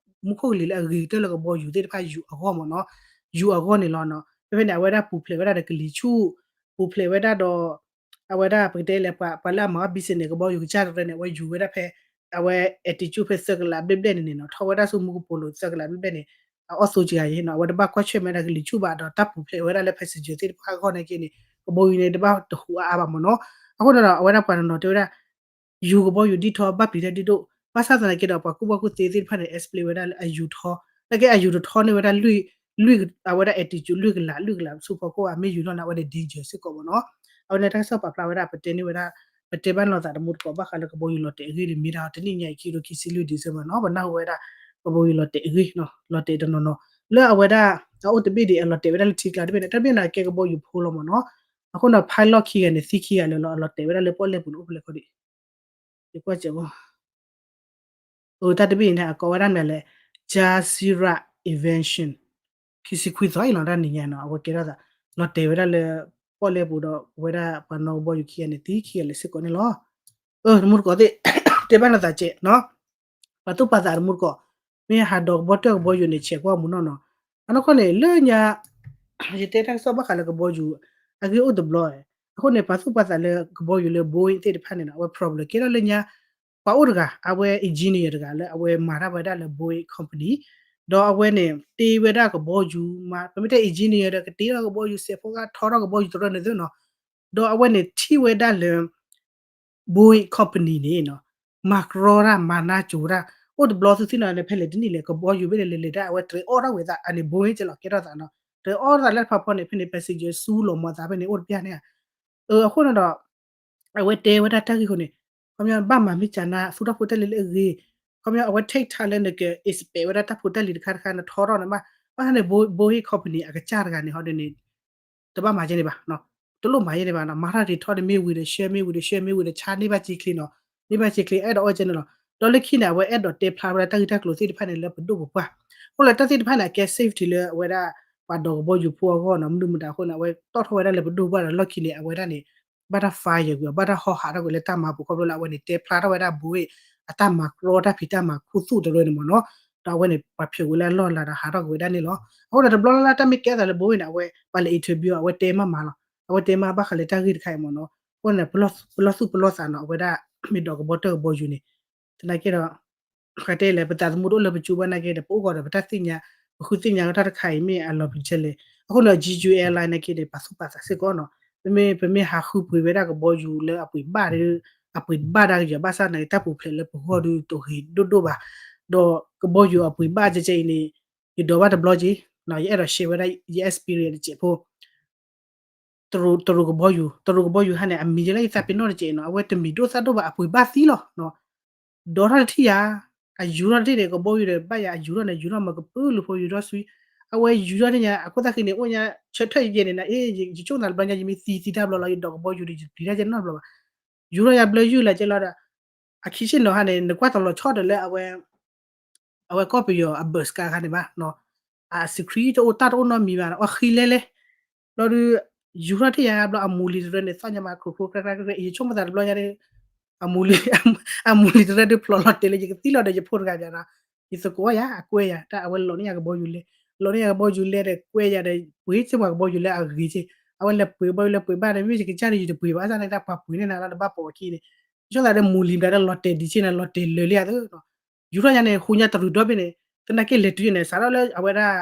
မူခိၣ်ကလံၤလၢအဂ့ၤကတၢၢ်လၢကဘီယူၤသ့ၣ်တဖၣ်ယူၤအဂီၢ်မ့ၢ်နီၤ, ယူၤအဂီၢ်န့ၣ်လီၤနီၤ. ဖဲဖဲန့ၣ် အဝဲဒၣ်ပူၤဖျဲးဝဲဒၣ်ဒီးကလံၤဆူၣ်, ပူၤဖျဲးဝဲဒၣ်ဒီး အဝဲဒၣ်ပကတဲလဲၣ် ပှၤလၢအမၤအီၣ် business န့ၣ် ကဘီယူၤကစၢ်တရၢန့ၣ် အဝဲယူၤဝဲဒၣ်ဖဲ အဝဲ altitude ဖဲသၢကလးဘျဲၣ်ဘျဲၣ်န့ၣ်န့ၣ်နီၤ, ထီၣ်ဝဲဒၣ်ဆူမူကပိာ်လိၤသၢကလးဘျဲၣ်ဘျဲၣ်န့ၣ် အအီၣ်သိကဂၤယဲနီၤ, အဝဲတဘၣ်ကွၢ်ဆၢၣ်မဲာ်ဒၣ်ကလံၤဆူၣ်ဘၣ်ဒီး တၢ်ပူၤဖျဲးဝဲဒၣ်လၢ passenger သ့ၣ်တဖၣ်အဂီၢ်န့ၣ်က့န့ၣ် ကဘီယူၤန့ၣ် တဘၣ်တဟူးအါအါဘၣ်မ့ၢ်နီၤ. အဃိန့ၣ်ဒီး အဝဲဒၣ်ပှၤတနီၤတဲဝဲဒၣ် ယူၤကဘီယူၤဒ်ထီ ဘၣ်ပျံၤတၢ်ဒ်ဒိၣ်, ဘၣ်ဆၣ်သနာ်က့ဒီး ပှၤကူၣ်ဘၣ်ကူၣ်သ့သ့ၣ်တဖၣ်န့ၣ် explain ဝဲဒၣ်လၢအယူၤထီ, နာ်က့အယူၤတထီန့ၢ်ဝဲဒၣ် လွံၢ်, အဝဲဒၣ် altitude လွံၢ်ကလး လွံၢ်ကလးဆူဖီခိၣ် အမ့ၢ်ယူၤထီၣ်န့ၣ် အဝဲန့ၣ် danger စ့ၢ်ကီးမ့ၢ်နီၤ. အဝဲန့ၣ်တၢ်ကစီၣ်ပာ်ဖျါဝဲဒၣ် ပတဲန့ၢ်ဝဲဒၣ် ပတဲဘၣ်လိာ်သးတမူတကိး ဘၣ်ဃးလၢကဘီယူၤလီၤတဲာ်အဂ့ၢ်န့ၣ် မ့ၢ်ဒၣ်တနံၣ်ညါအံၤ ခံကထိခံဆံလွံၢ် December နီၤ, ပနၢ်ဟူဝဲဒၣ် ကဘီယူၤလီၤတဲာ်အဂ့ၢ်, လီၤတဲာ်တနီၤနီၤ လၢအဝဲဒၣ် အအိၣ်တဘ့ၣ်ဒံး အလီၤတဲာ်ဝဲဒၣ်လၢထံကျါတဘ့ၣ်န့ၣ် တၢ်တဘ့ၣ်န့ၣ်ကဲကဘီယူၤဖိလီၤမ့ၢ်နီၤ. အဃိန့ၣ် pilot ခံဂၤန့ၣ် သံခံဂၤလၢာ်လီၤ, အလီၤတဲာ်ဝဲဒၣ်လၢပီၣ်လဲၣ်ပူၤန့ၣ် အိၣ်ဖဲလဲၣ်ခီဒံး ယကွၢ်စဲးဝီ အတၢ်တဘ့ၣ်အံၤန့ၣ် အကိးဝဲဒၣ်မနုၤလဲၣ်, Jazeera Aviation ခံဆံခွံသီအံၤလီၤ တၢ်နံၤညါနီၤ အဝဲကဲထီၣ်သး လီၤတဲာ်ဝဲဒၣ်လၢ ပီၣ်လဲၣ်ပူၤဒီး ဝဲဒၣ်ပှၤနီၣ်ကဘီယူၤခံဂၤန့ၣ် သံခံဂၤလၢာ်စ့ၢ်ကီးန့ၣ်လီၤ. အၢ တမူတကိးသ့ၣ် တဲဘၣ်နသးစဲးနီၤ ပာ်သူၣ်ပာ်သးတမူတကိး မ့ၢ်ဟးဒိးကဘီတၢၢ်ကဘီယူၤန့ၣ် ဆဲးကွၢ်မူနီၢ်နီၤ. အနီၢ်ကီၢ်န့ၣ် လၢညါ ယတဲတၢ်ကစီၣ်ဘၣ်ဃးလၢကဘီယူၤ အဂ့ၢ်အိၣ်တဘျီ, အဃိန့ၣ် ပာ်သူၣ်ပာ်သးလၢကဘီယူၤလၢ Boeing သ့ၣ်တဖၣ်န့ၣ်နီၤ အဝဲ problem ကဲထီၣ်လၢညါ ပှၤအိၣ်တဂၤ အဝဲ engineer တဂၤလၢအဝဲမၤတၢ်ဝဲဒၣ်လၢ Boeing company ဒီးအဝဲန့ၣ် တ့ဝဲဒၣ်ကဘီယူၤမး ပမ့ၢ်တဲ engineer ဒီး ကတ့ထီၣ်ကဘီယူၤ စဲးဖိကထီထီၣ်ကဘီယူၤတရၢန့ၣ်သ့နီၤ. ဒီးအဝဲန့ၣ်ထံၣ်ဝဲဒၣ်လၢ Boeing company န့ၣ်နီၤ မၤကြီတၢ် မၤနးစိၤတၢ် အိၣ်တဘျီသုသ့ၣ်နီၤန့ၣ် ဖဲလဲၣ်တနံၣ်လဲၣ် ကဘီယူၤဘ့ၣ်န့ၣ် လဲၤလဲၤတၢ် အဝဲတြဲၤအီၣ်ထီၣ်ဝဲသး အန့ၣ် Boeing ကလီၤကဲထီၣ်သးနီၤ တြဲၤအီၣ်ထီၣ်သးလၢတဖၣ်ဖီန့ၣ် ဖဲန့ၣ် passenger ဆူလီၤမၤသးဖဲန့ၣ် အိၣ်တပျၢ်န့ၣ်ဧါ. အဃိန့ၣ်ဒီး အဝဲတဲဝဲဒၣ်တၢ်ဂ့ၢ်အဃိန့ၣ် ခီပညီဘၣ်မၤမ့ၢ်ကနၣ် သူၣ်တၢ်ဖိတၢ်လံၤလၢအဂ့ၤ, ခီပညီအဝဲ take time လၢနက expect ဝဲဒၣ်တၢ်ဖိတၢ်လံၤတခါတခါ နထီထီၣ်န့ၣ်မး, ဘၣ်ဆၣ်န့ၣ် Boeing company အကစၢ်တဂၤန့ၣ် ဟီဒ်န့ၣ် တဘၣ်မၤယဲန့ၣ်ဘၣ်, တလိၣ်မၤယဲန့ၣ်ဘၣ်နီၤ, မၤထီၣ်ဂ့ၤထီၣ်န့ၣ် မ့ၢ်ဝံၤဒီး ရှဲ မ့ၢ်ဝံၤဒီး ရှဲ မ့ၢ်ဝံၤဒီး ဆါန့ၢ်ဘၣ်စ့ချ့နီၤ, န့ၢ်ဘၣ်စ့ချ့ အဲၣ်ဒိးအီၣ်ကဲန့ၣ်လီၤ. ဒီးလၢခံန့ၣ် အဝဲအဲၣ်ဒိးတဲဖျါဝဲဒၣ်တၢ်ဂ့ၢ်တၢ်ကျိၤသ့ၣ်တဖၣ်န့ၣ် လၢပဒိၣ်ပပှၢ်, အဃိလၢတၢ်သ့ၣ်တဖၣ်န့ၣ် အကဲ safety လၢအဝဲဒၣ် ပှၤဒိးကဘီယူၤဖိအဂီၢ်နီၤ, မနုၤမတၤအဃိန့ၣ် အဝဲတီၣ်ထီၣ်ဝဲဒၣ်လၢပဒိၣ်ပပှၢ်ဒီး လီၢ်ခံန့ၣ် အဝဲဒၣ်န့ၣ် ဘၣ်တၢ် fire ကွံာ်အီၤ ဘၣ်တၢ်ဟီဟးထီၣ်ကွံာ်လၢတၢ်မၤပူၤခီဖျိလၢအဝဲန့ၣ် တဲဖျါထီၣ်ဝဲဒၣ် Boeing အတၢ်မၤကြီတၢ်ဖံးတၢ်မၤခူသူၣ်တရၢန့ၣ်မ့ၢ်နီၤ, ဒီးအဝဲန့ၣ် ပှၤဖျိးဝဲလၢအလီၢ်အလၤဒီးဟးထီၣ်ကွံာ်ဝဲဒၣ်န့ၣ်လီၤ. အဃိဒီးတဘျီလၢ်လၢ်တၢ်မ့ၢ်ကဲအသးလၢ Boeing န့ၣ် အဝဲပှၤလဲၤ interview အဝဲတဲမးမးလီၤ, အဝဲတဲမးဘၣ်ဃးလၢတၢ်ဂ့ၢ်တခါအံၤမ့ၢ်နီၤ, အဃိန့ၣ် ပလီၢ်သူၣ်ပလီၢ်သးနီၤ အဝဲဒၣ် မ့ၢ်ဒိးကဘီတၢၢ်ကဘီယူၤန့ၣ်, သနာ်က့ဒီး ပတဲလဲၣ် ပသးသမူတအိၣ်လၢပကၠိဘၣ်နာ်က့ဒီး ပအိၣ်ဂီၤဒီး ပတၢ်သ့ၣ်ညါ ပဃုသ့ၣ်ညါလီၤတၢ်တခါအံၤမ့ၢ်အလီၤပျံၤထဲလဲၣ်. အဃိန့ၣ် Jeju Airline နာ်က့န့ၣ် ပာ်သူၣ်ပာ်သးစ့ၢ်ကီးနီၤ, ပမ့ၢ် ပမ့ၢ်ဟးဃုပှ့ၤဝဲဒၣ်ကဘီယူၤလၢအပှ့ၤဘၣ်ဒီး အပှ့ၤတဘၣ်ဒၣ်ကယီၤ ဘၣ်ဆၣ်နာ်က့ တၢ်ပူၤဖျဲးလၢပဂီၢ်ဒီးတဂ့ၤဒိၣ်ဒိၣ်ဘၣ်, ဒီးကဘီယူၤအပှ့ၤဘၣ်ကဲကဲအံၤန့ၣ် ယဒိးဘၣ်တဘျီက့ၤ, ယအဲၣ်ဒိး share ဝဲဒၣ်ယ experience တစဲးဖိ တရူးကဘီယူၤ, တရူးကဘီယူၤဟါန့ၣ် အမံၤယဲလၢယသးပ့ၤနီၣ်တစဲးနီၤ, အဝဲတမံၤဒိၣ်သၣ်ဒိၣ်ဘၣ် အပှ့ၤဘၣ်သံလီၤ. ဒီးထီၣ်တထံၣ်ယၤ, အယူၤထီၣ်တထံၣ်န့ၣ် ကဘီယူၤဒီးဘၣ်ယၤ အယူၤထီၣ်န့ၣ် ယူၤထီၣ်မၤကပုာ်လူၤဖိယူၤထီၣ်ဆှံ, အဝဲယူၤထီၣ်န့ၣ်ညါ အခိၣ်သၣ်ဃံန့ၣ် အိၣ်ညါ ဆၢထၢၣ်ယဲန့ၣ် နအ့ၣ် ယဆိကမိၣ်သးတဘျီညါ ယမ့ၢ်သံသံတၢ်ဘျီလီၤ ယဒိးကဘီယူၤဒီး ယပျံၤတၢ်ယဲနီတဘျီဘၣ်. ယူၤထီၣ်ယၤဘျၢယုၢ်လၢကဲလီၤဒီး အခံဆ့ၣ်နီၤဟါန့ၣ် နကွၢ်တလီၤဆီဒီးလၢအဝဲ အဝဲကီၢ်ပယီၤအ bus ကါခါန့ၣ်ဘၣ်, အ screen တအိၣ်တၢ်တအိၣ်နီတမံၤဘၣ် အီၣ်ဃံလဲလဲ, ဘျီဒီး ယူၤထီၣ်ထံၣ်ယၤဘျီ အမူလံတရၢန့ၣ် သီၣ်ညါမး ခရူခရူခရၣ်ခရၣ်ခရၣ် ယဆိကမိၣ်သးတဘျီညါဒီး အမူလံ အမူလံတရၢဒုးဖျိးလီၤတဲာ်လၢ ယကသံလီၤဒီးယဖိတဂၤဘၣ်နီၤ, ယသကိးယၤ အကွဲယၤ တၢ်အဝဲလီၤန့ၢ်ယၤကဘီယူၤလဲ, လီၤန့ၢ်ယၤကဘီယူၤလဲဒီးကွဲယၤဒီး ပှ့ၤစ့ၢ်ပှၤကဘီယူၤလဲအဂ့ၤစ့ၢ်, အဝဲလဲၤပှ့ၤကဘီယူၤလဲပှ့ၤဘၣ်ဒီး မ့ၢ်ယကစၢ်ဒီးယတပှ့ၤဘၣ် ဘၣ်ဆၣ်န့ၣ် တၢ်ပှၤပှ့ၤန့ၣ်နၤလီၤ တဘၣ်ပိာ်အခံန့ၣ်, ယဆိကမိၣ်သးဒီးမူလံဘျီဒီးလီၤတဲာ်ဒံးစ့ၢ်န့ၣ် လီၤတဲာ်လၢာ်လံဧါသၢ ယူၤထီၣ်ယၤန့ၣ် ဟူညါတရူးဒီဘ့ၣ်န့ၣ် သနာ်က့လဲၤတုၤန့ၣ် စးထီၣ်လၢအဝဲဒၣ်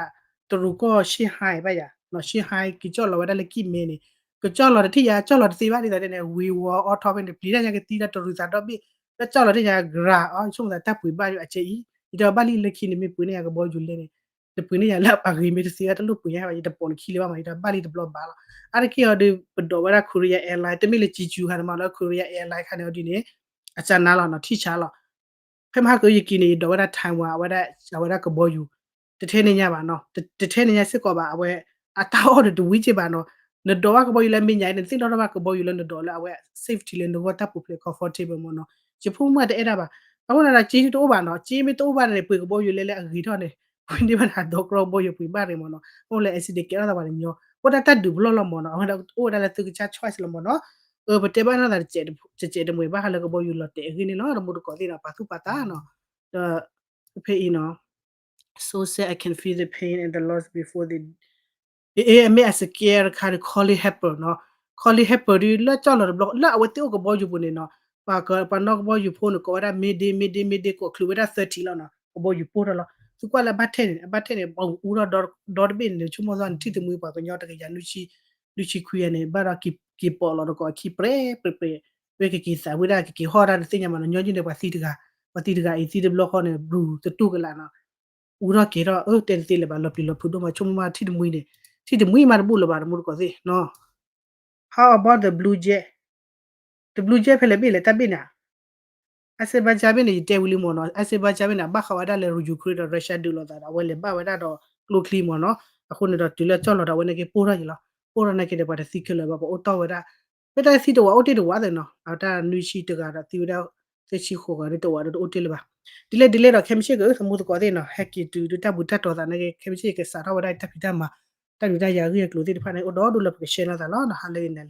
တရူးကီၢ် Shanghai ဘၣ်ယၤ, Shanghai ကကၠီၣ်လီၤဝဲဒၣ်လၢကံၣ်မဲန့ၣ် ကကၠီၣ်လီၤတထံၣ်ယၤ ကၠီၣ်လီၤတသ့ဘၣ်ဒ်သိးန့ၣ် ဝံၤဝီၤအီထီဖဲန့ၣ် ပျံၤတၢ်ညါကသံဒီးတရူးသးဒီဘ့ၣ် လၢကၠီၣ်လီၤတထံၣ်ယၤ ကရၤအီၤ ယဆိကမိၣ်သးတၢ်ပှ့ၤဘၣ်ယၤအကဲအံၤ ယတဘၣ်လံလၢခံန့ၣ် မ့ၢ်ပှ့ၤန့ၢ်ယၤကဘီယူၤလဲန့ၣ် တပှ့ၤန့ၢ်ယၤလၢအဂ့ၤမ့ၢ်တသ့ဘၣ် တလိၣ်ပှ့ၤညါဘၣ် ယတပိာ်နခံလၢၤဘၣ်မး ယတဘၣ်လံတဘျီဘၣ်လီၤ. အါတက့ၢ်အီၤဒီး ပဒိးဝဲဒၣ် Korea Airline တမ့ၢ်လၢ Jeju ခါန့ၣ်မးလၢ Korea Airline ခါန့ၣ်အီၤဒ်န့ၣ် အစၢနါလီၤနီၤ ထံၣ်ဆါလီၤ ဖဲမဟါကယက့ၤန့ၣ် ယဒိးဝဲဒၣ် Taiwan အဝဲဒၣ် အဝဲဒၣ်ကဘီယူၤ တထဲန့ၣ်ညါဘၣ်နီၤ တထဲန့ၣ်ညါစ့ၢ်ကီးဘၣ် အဝဲ အတၢ်အီၣ်ဒီးတဝံၤက့ဘၣ်နီၤ နဒိးဘၣ်ကဘီယူၤလၢမဲာ်ညါအံၤ နသ့ၣ်နီၣ်ထီၣ်ဘၣ်ကဘီယူၤလၢနဒိးလၢအဝဲ safety လၢနဂီၢ်တၢ်ပူၤဖျဲး comfortable မ့ၢ်နီၤ ယဖိမုၣ်တအဲၣ်ဒၣ်ဘၣ် အဃိန့ၣ်ဒီး က့တအိၣ်ဘၣ်နီၤ က့မ့ၢ်တအိၣ်ဘၣ်န့ၣ် ပှ့ၤကဘီယူၤလဲလၢအဂ့ၤထီၣ်န့ၣ် ပှ့ၤန့ၢ်ဘၣ်န့ၣ် ဟးဒိးကြီကဘီယူၤပှ့ၤဘၣ်ရ့ၣ်မ့ၢ်နီၤ အိၣ်လၢ accident ကဲထီၣ်သးပှၤတညီ အိၣ်ဒၣ်တၢ်ဒုးပလီၢ်လီၤမၢ်နီၤ, အဝဲဒၣ်အိၣ်ဝဲဒၣ်လၢသုကစၢ် choice လီၤမၢ်နီၤ. အၢ ပတဲဘၣ်နီၢ်သးတစဲးတမှဲၤဘၣ်ဃးလၢကဘီယူၤလီၤတဲာ်အဂ့ၢ်န့ၣ်လီၤ. ဒီးမူတကိးသ့ၣ်နီၤ ပာ်သူၣ်ပာ်သးနီၤ, ဒီး ဖဲအံၤနီၤ So sad, I can feel the pain and the loss before they အမ့ၢ်အ scare တခါဒီး Colin Hepburn နီၤ, Colin Hepburn ဒုးလၢကၠီၣ်လီၤတဘျီ လၢအဝဲသ့ၣ်အိၣ်ကဘီယူၤပူၤန့ၣ်နီၤ, ပှၤနီၣ်ကဘီယူၤဖိန့ၣ် ကိးဝဲဒၣ် Mayday, Mayday, Mayday ကိးချုးဝဲဒၣ် သၢထံၣ်လီၤနီၤ, ကဘီယူၤပိၢ်ထီၣ်လီၤ. သုကွၢ်လၢအဘၣ်ထဲန့ၣ် အဘၣ်ထဲန့ၣ် ပှၤအူထီၣ်ဒီတဘ့ၣ်န့ၣ် ဆိကမိၣ်သီန့ၣ် ထံၣ်သမူပှၤကညီတကယၤ နွံဆံခွံယၤန့ၣ် ဘၣ်ဒီးက့ၤပိာ်လီၤတကိးအခံ ပြဲပြဲပြဲ ဝဲကက့ၤသးဝဲဒၣ် ကက့ၤဟီၣ်တၢ်တသ့ၣ်ညါမးနီၤ, ညီနုၢ်န့ၣ် ပှၤသံတဂၤ, ပှၤသံတဂၤအံၤသံတဘျီဃီန့ၣ် ဘျူးတတူၢ်ကလာ်နီၤ, အူထီၣ်က့ၤထီၣ် အၢ တဲတသ့လၢၤဘၣ် လီၤပျံၤလီၤဖုးဒိၣ်မး ဆိကမိၣ်မးထံၣ်တမှံၤန့ၣ်, ထံၣ်တမှံၤမးတဘူၣ်လၢၤဘၣ် တမူတကိးသ့ၣ်နီၤ. How about the Blue Jays? The Blue Jays ဖဲလဲၣ်ဘ့ၣ်လဲၣ်တၢ်ဘ့ၣ်န့ၣ် Azerbaijan ဘ့ၣ်န့ၣ် ယတဲဝံၤလံမၢ်နီၤ, Azerbaijan ဘ့ၣ်န့ၣ် အဘၣ်ဃးဝဲဒၣ်လၢ Ukraine ဒီး Russia ဒုးလိာ်သးဒီး အဝဲလဲၤဘၣ်ဝဲဒၣ်ဒီးကျိချံမၢ်နီၤ, အဃိန့ၣ်ဒီးတုၤလၢကၠီၣ်လီၤဒီး အဝဲန့ၣ်က့ၤပိၢ်ထီၣ်က့ၤလီၤ, ပိၢ်ထီၣ်န့ၣ်က့ၤဒီး ပှၤတသံခဲလၢာ်ဘၣ် ပှၤအိၣ်တီၢ်ဝဲဒၣ်, မ့ၢ်တၢ်သံတဝးအိၣ်တ့ၢ်တဝးသ့ၣ်နီၤ, အတၢ်နွံဆံတဂၤဒီးသံဝဲဒၣ် သၢဆံဃိးဂၤဒီးတဝးဒီးတအိၣ်တ့ၢ်လၢၤဘၣ်. ဒ်လဲၣ်ဒ်လဲၣ်ဒီး ခဲမုၢ်ဆ့ၣ်က အၢ သမူသကိးသ့ၣ်နီၤ ဟဲက့ၤတုၤဒ်တၢ်ဘူၣ်တၢ်တီၤသးန့ၣ်က့ၤ ခဲမုၢ်ဆ့ၣ်ကစးထီၣ်ဝဲဒၣ်တၢ်ဖံးတၢ်မၤ, တၢ်ဒုးတၢ်ယၤအဂ့ၢ်အကျိၤသ့ၣ်တဖၣ်န့ၣ် အိၣ်ဒီဒူၣ်လၢပက share နီၢ်သးလီၤနီၤ, ဟါလၢအဂ့ၤန့ၣ်